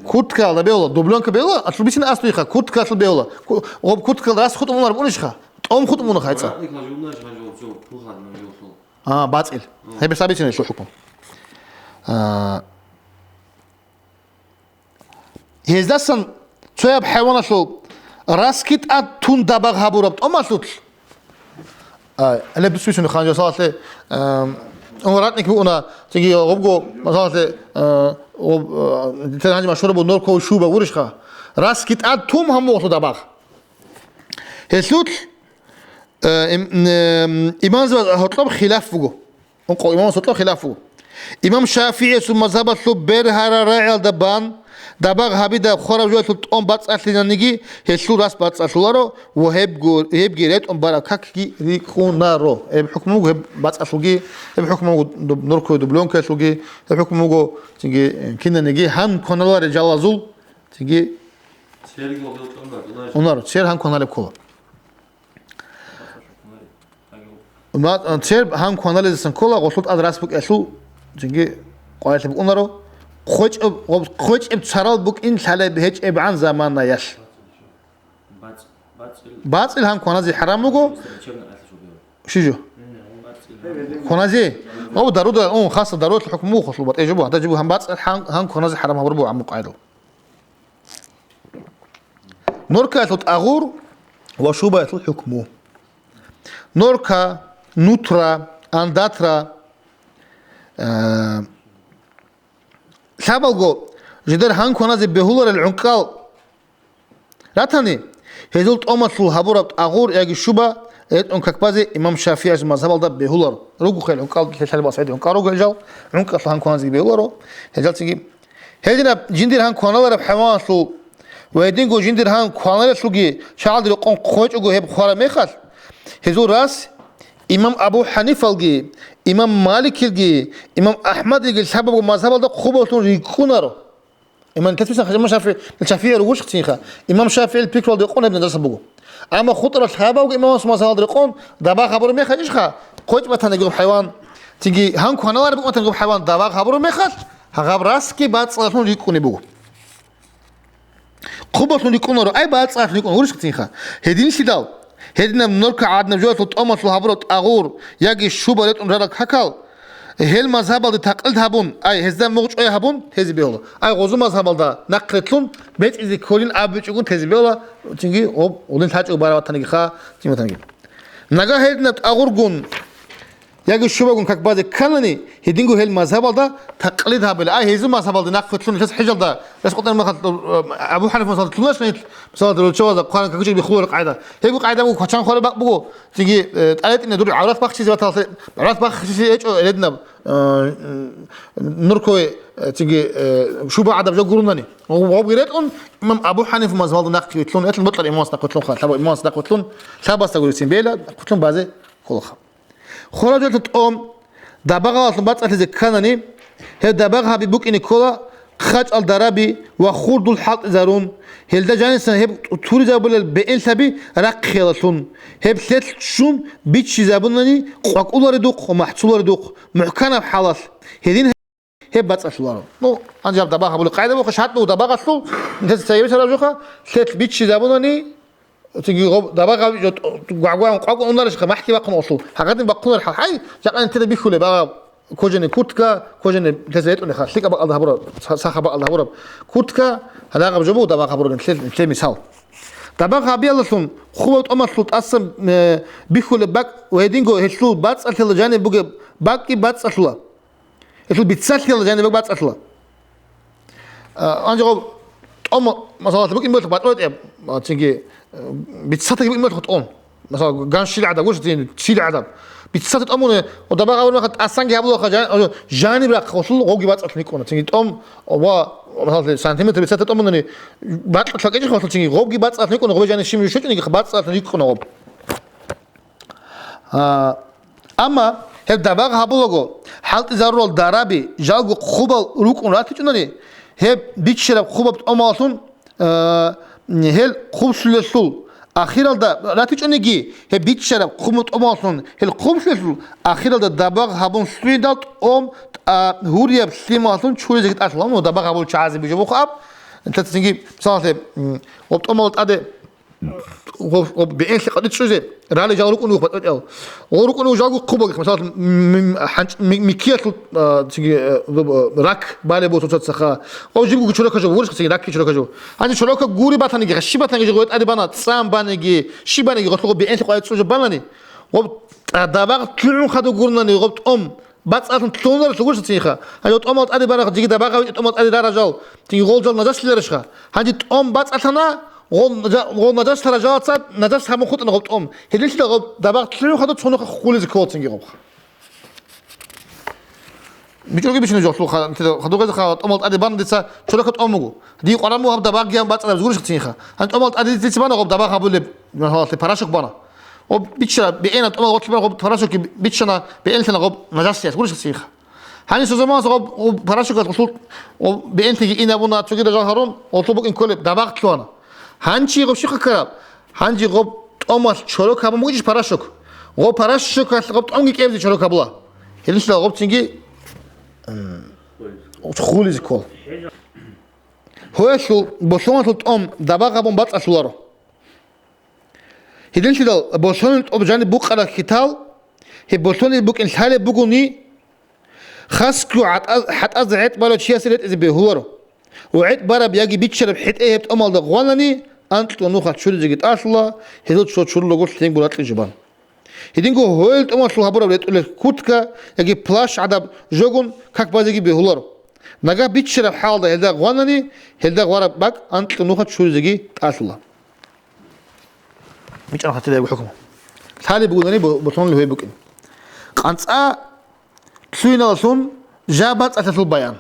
Курткаялда бегьула, дублёнка бегьула, алъубисин аслуйха, курткаялъул бегьула. Ку-, гъоб курткаялда рас хутӀун унар бунищха? ТӀом хутӀун муна хайца. Ратникла журна жан жол цо пулхадна жол цо. А, бацӀил. Гьеб сабицин гьелъул хӀукму. А, Гьездасан цояб хӀайваналъул расги тӀад тун дабагъ гьабураб тӀомалъулъ, а, гьале бусбисуни ханжа салалъе, а, ратник бугӀуна, цинги гъобго, масалалъе, а, гъоб, а, тер гьанже машгьураб буго норковый шуба гурищха? Расги тӀад тун гьаммугъалъул дабагъ. Гьелъулъ, а, им-, м, имамзабаз гьоркьоб хилаф буго. Ункъо имамас гьоркьоб хилаф буго. Имам ШафигӀиясул мазгьабалъул бергьарал рагӀиялда бан, дабагъ гьабидаб хвараб жоялъул тӀом бацӀцӀалъинаниги, гьелъул рас бацӀцӀалъуларо ва гьебго-, гьебги ретӀун бараб какги рикӀкӀунаро. Гьеб хӀукму буго гьеб бацӀцӀалъулги, гьеб хӀукму буго дуб-, норковый дублёнкаялъулги, гьеб хӀукму буго цинги, э, кинаниги гьан кваналарел жалазул, цинги. Церги гьобил тӀун бакӀунарищ? Унаро, цер гьан кваналеб ккола. Ма-, цер гьан кваналезасан ккола, гъолъул тӀад рас букӀиялъул, цинги къварилъи букӀунаро, хъвечӀеб, гъоб-, хъвечӀеб царал букӀин лъалеб гьечӀебгӀан заманаялъ. БацӀ-, бацӀил. БацӀил гьан кваназе хӀарам буго. Лечебный атлас убил. Щи жо? БацӀил. Кваназе? О, даруда, о, хасса даруялъул хӀукму буго, хъулубат. Э, жо буго, гьадаб жо буго, гьан бацӀил гьан, гьан кваназе хӀарам гьабураб буго гӀамму къайдал. Норкаялъул тӀагъур ва шубаялъул хӀукму. Норка, нутра, андатра, э, лъабалго жидер гьан кваназе бегьуларел гӀункӀкӀал ратани, гьезул тӀомалъул гьабураб тӀагъур яги шуба ретӀун как базе имам ШафигӀиясул мазгьабалда бегьуларо. Руго хел гӀункӀкӀал, лъалъал басгӀиди гӀункӀкӀал руго гьел жал, гӀункӀкӀалъул гьан кваназе бегьуларо, гьел жал цинги. Гьединаб жиндир гьан кваналараб хӀайваналъул ва гьединго жиндир гьан кваналелъулги чагӀалде рекъон хъвечӀого гьеб хвараб мехалъ, гьезул рас имам Абу ХӀанифалги, имам Маликилги, имам АхӀмадилги лъабабго мазгьабалда хъубалъун рикӀкӀунаро. Имам Тетфисан имам ШафигӀи, ШафигӀи ругушхъцинха, имам ШафигӀил пикруялда рекъон гьеб нажаса буго. Амма хутӀарал лъабабго имамас мазгьабалда рекъон дабагъ гьабураб мехалъ ишха, хъвечӀ батаниги гьеб хӀайван, цинги гьан кваналареб букӀун батаниги гьеб хӀайван дабагъ гьабураб мехалъ, гьагъаб расги бацӀцӀалъун рикӀкӀунеб буго. Хъубалъун рикӀкӀунаро, ай, бацӀцӀалъун рикӀкӀун гурищ гьатинха. Гьединлъидал, гьединаб норка гӀадинаб жоялъул тӀомалъул гьабураб тӀагъур яги шуба ретӀун рарал какал, Гьел мазгьабалде такълид гьабун, ай, гьезда мугъчӀвай гьабун, тезе бегьула. Ай, гъозу мазгьабалда нахърилълъун, бецӀизе кколин абичӀогун тезе бегьула, цинги гъоб гъулин лъачӀого бараб батаниги ха, цин батаниги. Нагагь гьединаб тӀагъургун яги щубагун как базе кканани, гьединго гьел мазгьабалда такълид гьабила. Ай, гьезу мазгьабалде нахърилълъун, гьес хӀежалда, гьес къотӀан махал, э, Абу Ханиф мазгьабалда лъугьунач, мисалда, руччабазда Къуръан какичӀеб биххулареб къагӀида. Гьеб къагӀида буго, квачан хвараб бакӀ буго, цинги, э, тӀалетӀине дур гӀаврат бахчизе баталлъи, гӀаврат бахчизе гьечӀо гьединаб, э, нурковый, э, цинги, э, шуба гӀадаб жо гурунани. Гъоб-, гъобги ретӀун, имам Абу Ханиф мазгьабалда нахъе вилълъун, гьелъул бокьараб имамас нахъе вилълъун ха, лъабаб имамас нахъе вилълъун, лъабасда гурицин бела, нахъе вилълъун базе кколаха. Хваражалъул тӀом дабагъалалъун бацӀцӀалъизе кканани, гьеб дабагъ гьаби букӀине ккола хъачӀал дараби ва хурдул хӀалтӀизарун, гьелда жанисан гьеб туризабулел бегӀенлъаби рахъхъиялалъун, гьеб лъелъ ччун биччизабунани къвакӀуларедухъ ва махцуларедухъ, мухӀканаб хӀалалъ, гьедин гьеб бацӀцӀалъуларо. Ну, гьанже гьаб дабагъ гьабулеб къагӀида буго, шартӀ буго дабагъалъул, нилъеца цебесараб жоха, лъелъ биччизабунани, цинги гъоб дабагъ гьабичӀо, гвагӀгван къвакӀун унарищха, махӀги бахъун олъул. Гьагадин бахъунар хӀал, хӀай, жакъа нилъеда бихьулеб, агъаб, кожаный куртка, кожаный, нилъеца гьетӀунеха, лъикӀаб бакӀалда гьабураб, са-, сахаб бакӀалда гьабураб куртка, гьадагъаб жо буго дабагъ гьабураб нилъер, нилъер мисал. Дабагъ гьабиялалъун хъубаб тӀомалъул тӀасан, э, бихьулеб бакӀ ва гьединго гьелъул бацӀцӀалъиялда жаниб бугеб бакӀги бацӀцӀалъула. Гьелъул биццалъиялда жаниб бакӀ бацӀцӀалъула. А, гьанже гъоб тӀом, масала, букӀин болъ батӀо тӀеб, а, цинги, э, биццатаги букӀин болъ тӀом. Масала, ган щил гӀадаб, гуш, цин, щил гӀадаб. Биццата тӀомуне, о, дабагъ гьабурмаха, тӀасанги гьабулаха, жан-, о, жаниб рахъ гъолъул гъоги бацӀцӀалъун йикӀуна. Цинги тӀом ва, масала, сантиметр биццата тӀомунани бакьалъа кӀечӀехъ гъолъул цинги гъобги бацӀцӀалъун йикӀуна, гъобе жаниб щиб щочӀониги бацӀцӀалъун йикӀуна гъоб. А, амма гьеб дабагъ гьабулаго, хӀалтӀизарурал дараби жалго хъубал рукӀун ратичӀунани, гьеб биччараб хъубаб тӀомалъун, а, гьел хъублъулелъул ахиралда ратичӀониги, гьеб биччараб хъубаб тӀомалъун гьел хъублъулелъул ахиралда дабагъ гьабун лъугӀидал тӀом тӀа-, гьурияб лъималъун чуризеги тӀалъула. Ну, дабагъ гьабулел чагӀазе бижа бухъаб, цинги, мисалалъе, м, гъоб тӀомал тӀаде Гъоб, гъоб бегӀенлъи къватӀир чӀезе, рали жал рукӀунев батӀбатӀиял. Гъо рукӀунев жалго хъубаги, мисал, м-, м-, хӀанч-, ми-, миккиялъул, а, цинги, э, э, рак балеб буго цоцаца ха. Гъо жибго чорока жо, гурищ цинги ракги чорока жо. Гьанже чорока гури батаниги, щиб батаниги жо, гъо тӀаде бана, цӀан баниги, щиб баниги, гъо лъугъо бегӀенлъи къватӀир чӀезе банани. Гъо, а, дабагъ лъугӀун хадур гурнани, гъо тӀом. БацӀцӀалъун лъугьунарелъул гурищ цинха. Гьанже тӀомал тӀаде бана, жиги дабагъ гьавичӀо тӀомал тӀаде рара жал. Цинги гъол жал нажаслъиларищха. Гьанже тӀом бацӀцӀалъана, гъол нажа-, гъол нажаслъара жалаца нажас гьабун хутӀана гъоб тӀом. Гьединлъидал гъоб дабагъ лъугӀун хадуб цо нухалъ хъулизе ккола цинги гъобха. БичӀоги бичӀчӀине жо лъугьа, хадугъезе ха тӀомал тӀаде бана дица чорока тӀом буго. Дие къваран буго гьаб дабагъги гьаб бацӀцӀадаб гурищ цинха. Гьанже тӀомал тӀаде дица бана гъоб дабагъ гьабулеб, гьалалъе порошок бана. Гъоб биччана бегӀена тӀомал гъорлъ бан гъоб порошокги биччана бегӀенлъана гъоб нажасиялъ гурищ цинха. Гьанисезул заманалъ гъоб, гъоб порошокалъ гъолъул, гъоб бегӀенлъиги инабуна цогидал жал гьарун, гъолъул букӀин кколеб дабагъ лъугьана. Гьанчи гъоб щихъа ккараб? Гьанже гъоб тӀомалъ чорок гьабун бугищ порошок? Гъоб порошокалъ гъоб тӀомги кӀевзе чорок гьабула. Гьелилъа гъоб цинги, м, хулизе ккол. Гьоялъул болъоналъул тӀом дабагъ гьабун бацӀцӀалъуларо. Гьединлъидал болъонил тӀоб жаниб букъараб хьитал, гьеб болъонил букӀин лъалеб бугони, хасго гӀатӀаз-, хӀатӀазда гӀетӀ барав чиясе ретӀизе бегьуларо. Ва гӀетӀ бараб яги биччараб хӀетӀе гьеб тӀомалда гъванани, анкьго нухалъ чуризеги тӀалъула, гьезул цо чурулаго лъимго ракьизе бан. Гьединго гьоял тӀомалъул гьабураб ретӀулел куртка яги плащ гӀадаб жогун как базеги бегьуларо. Нагагь биччараб хӀалда гьелда гъванани, гьелда гъвараб бакӀ анкьго нухалъ чуризеги тӀалъула. БичӀчӀана хатидаяб хӀукму. Лъалеб бугони бо-, болъонал гьояб букӀин. КъанцӀа лъугьиналалъун жа бацӀцӀалъалъул баян.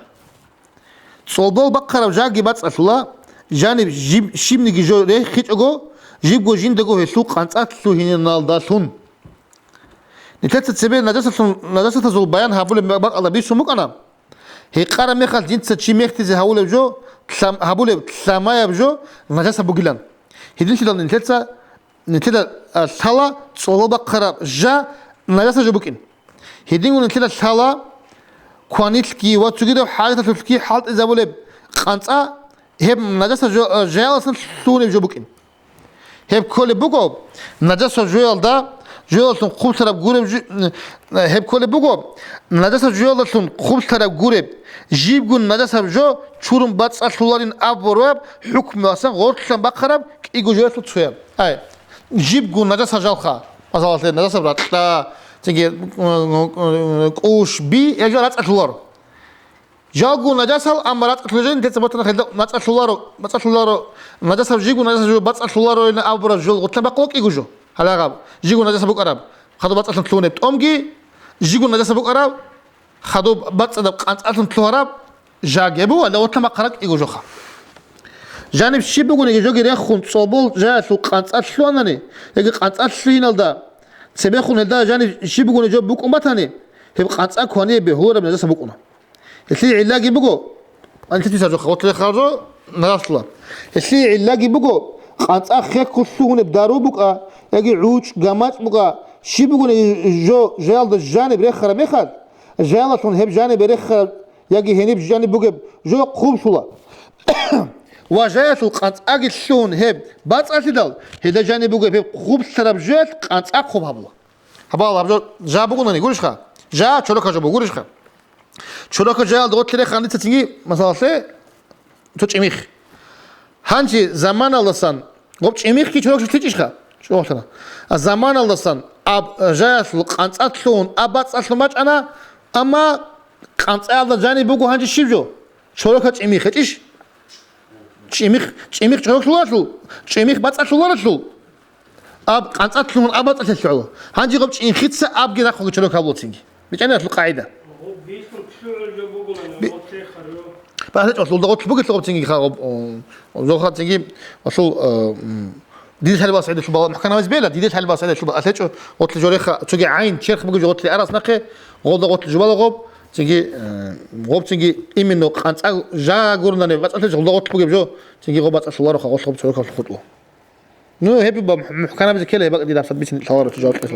ЦӀолбол бахъараб жаги бацӀцӀалъула, жаниб жиб-, щибниги жо рехичӀого, жибго жиндаго гьелъул къанцӀа лъугьиналдалъун. Нилъеца цебе нажасалъун, нажасатазул баян гьабулеб бакӀалда бицун букӀана. Гьекъараб мехалъ жинца чи мехтизе гьавулеб жо, лъам-, гьабулеб лъамаяб жо нажаса бугилан. Гьединлъидал нилъеца, нилъеда, а, лъала цӀоло бахъараб жа нажаса жо букӀин. Гьединго нилъеда лъала кванилъги ва цогидаб хӀажаталъулъги хӀалтӀизабулеб къанцӀа, гьеб нажаса жо-, а, жаяласан лъугьунеб жо букӀин. Гьеб кколеб буго, нажаса жоялда Жоялдалъун хъублъараб гуреб жо-, гьеб кколеб буго, нажасаб жоялдалъун хъублъараб гуреб, жибгун нажасаб жо чурун бацӀцӀалъуларин абураб хӀукмуялдасан гъорлъан бахъараб кӀиго жоялъул цояб. Ай, жибгун нажасаб жалха, масалалъе, нажасаб ракьа, цинги, кӀуш, би, гьеб жо рацӀцӀалъуларо. Жалго нажасал, амма рацӀцӀалъуларин, дица ботана гьелда нацӀцӀалъуларо, нацӀцӀалъуларо, нажасаб жиго нажасаб жо бацӀцӀалъулароян абураб жо гъорлъан бахъула кӀиго жо. Гьалагъаб, жиго нажасаб букӀараб, хадуб бацӀцӀалъун лъугьунеб тӀомги, жиго нажасаб букӀараб, хадуб бацӀцӀадаб къанцӀалъун лъугьараб жаги, гьеб буго гьалда гъорлъан бахъараб кӀиго жоха. Жаниб щиб бугониги жоги рехун цӀолбол жаялъул къанцӀа лъугьанани, яги къанцӀа лъугьиналда цебехун гьелда жаниб щиб бугони жо букӀун батани, гьеб къанцӀа квание бегьулараб нажасаб букӀуна. Гьелъие гӀиллаги буго, анлъи писаржо, хаватла хъаржо, нагъаслъула. Гьелъие гӀиллаги буго, къанцӀа хехго лъугьунеб дару букӀа, яги гӀучӀ, гамачӀ букӀа, щиб бугони жо, жоялда жаниб рехараб мехалъ, жоялалъун гьеб жанибе рехараб яги гьениб жаниб бугеб жо хъублъула. Ва жоялъул къанцӀаги лъугьун гьеб бацӀцӀалъидал, гьелда жаниб бугеб гьеб хъублъараб жоялъ къанцӀа хъуб гьабула. Гьабал гьаб жо жа бугунани, гурищха? Жа чорока жо бугурищха? Чорока жаялда гъорлъе рехана дица цинги, масалалъе, цо чӀимих. Гьанже заманалдасан, гъоб чӀимихги чорокчилъичӀищха? ЧӀолъана. А заманалдасан аб жаялъул къанцӀа лъугьун, аб бацӀцӀалъун бачӀана, амма къанцӀаялда жаниб буго гьанже щиб жо? Чорока чӀимих гьечӀищ? ЧӀимих, чӀимих чороклъуларалъул, чӀимих бацӀцӀалъуларалъул. Аб къанцӀа лъугьун аб бацӀцӀалъулъ гӀоло. Гьанже гъоб чӀимхица абги рахъуги чорок гьабулцинги. БичӀчӀанасул къагӀида. Би-, багьлъечӀо, гъолда гъорлъ бугелъул гъобцинги ха гъоб, о, золхацинги, асул, э, м, диде лъалбас гӀедалъубала мухӀканабиз бела, диде лъалбас гӀедалъубала алъечӀо, гъорлъи жореха, цоги гӀайн, черх бугеб жо гъорлъи арас нахъе, гъолда гъорлъи жубала гъоб, цинги, э, гъобцинги именно къанцӀа жа гурнани бацӀцӀалъе гъолда гъорлъ бугеб жо, цинги гъоб бацӀцӀалъулароха гъорлъ гъоб цорокалъул хутӀлу. Ну, гьеб ба мухӀ-, мухӀканабизе ккела, гьеб бакӀ дидаса бицин лъаларо жаваб кьеса.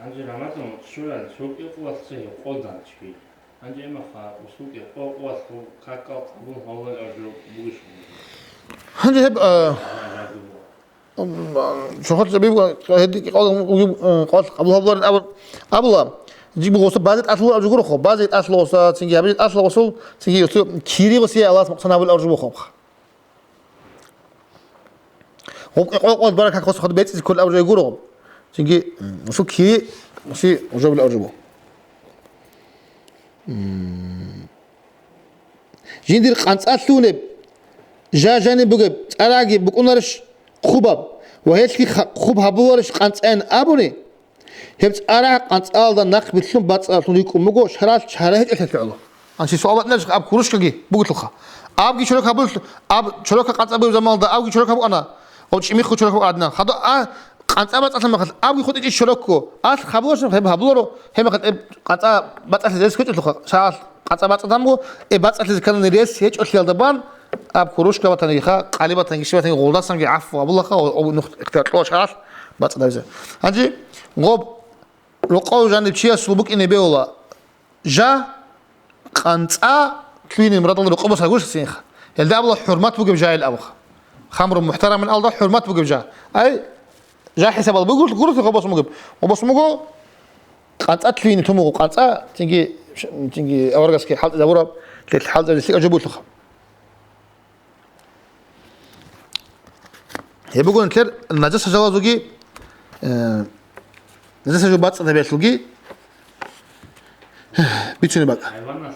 Гьанже Рамазан чура, цо кӀикъоялъ цо гьекъолдаан чи. Гьанже имаха усулги къо-, къоялъул какал къабул гьавлал аржу бугищ? Гьанже гьеб, а, м, а, чохол жабиб, гьедги къо-, къо-, къо-, къо-, къабул гьавлал абу-, абула. Жиб гъоса базе тӀалъула аржу гурохо, базе тӀалъула гъоса, цинги гьабизе тӀалъула гъосул, цинги гьосул кири гъосие Аллагьас мукъсан гьабул аржу бухъабха. Гъуб къо-, къо-, къо баракат хос хадуб бецӀизе кколел абу жо гуро. Цинги, м, мусул кири, муси уже була аржубу. М. Жиндир къанцӀа лъугьунеб, жа жаниб бугеб цӀараги букӀунарищ хъубаб ва гьелъги ха-, хъуб гьабуларищ къанцӀаян абуни, гьеб цӀарагӀ къанцӀалда нахъ билълъун бацӀцӀалъун рикӀкӀун буго, шаргӀалъ чара гьечӀелъул гӀоло. Анси суал батӀинарищ аб курушкаги бугелъулха. Абги чорок гьабулелъул, аб чорока къанцӀа бугеб заманалда абги чорок гьабуана, гъов чӀимихъго чорок гьабуана. Хадур а къанцӀа бацӀцӀалъан махалъ абги хутӀичӀищ чорокго. Алъ гьабуларищ гьеб гьабуларо, гьеб махалъ гьеб къанцӀа бацӀцӀалъи рес гьечӀелъулха. Шагьалъ къанцӀа бацӀцӀадамго, э, бацӀцӀалъизе кканани рес гьечӀолъиялда бан, аб курушка батаниха, къали батаниги, щиб батаниги гъолдасанги гӀафу гьабулаха, ва, ва нух ихтияр кьола шагьалъ бацӀцӀадабизе. Гьанже гъоб рокъов жаниб чиясул букӀине бегьула жа, къанцӀа лъугьине мурадалда рокъоб босаргурищ цинха. Гьелда абула хӀурмат бугеб жа ил абуха. Хамру мухӀтарамин алда хӀурмат бугеб жа. Ай, жа хӀисабал бугур-, гурулъи гъоб босун бугеб. Гъоб босун буго, къанцӀа лъугьине тумугъу къанцӀа, цинги, цинги аваргаски хӀалтӀизабураб, лъикӀ хӀалтӀизаб лъикӀаб жо бугелъулха. Гьеб буго нилъер нажаса жалазулги, э, нажаса жо бацӀцӀадабиялъулги бицунеб бакӀ. ХӀайванас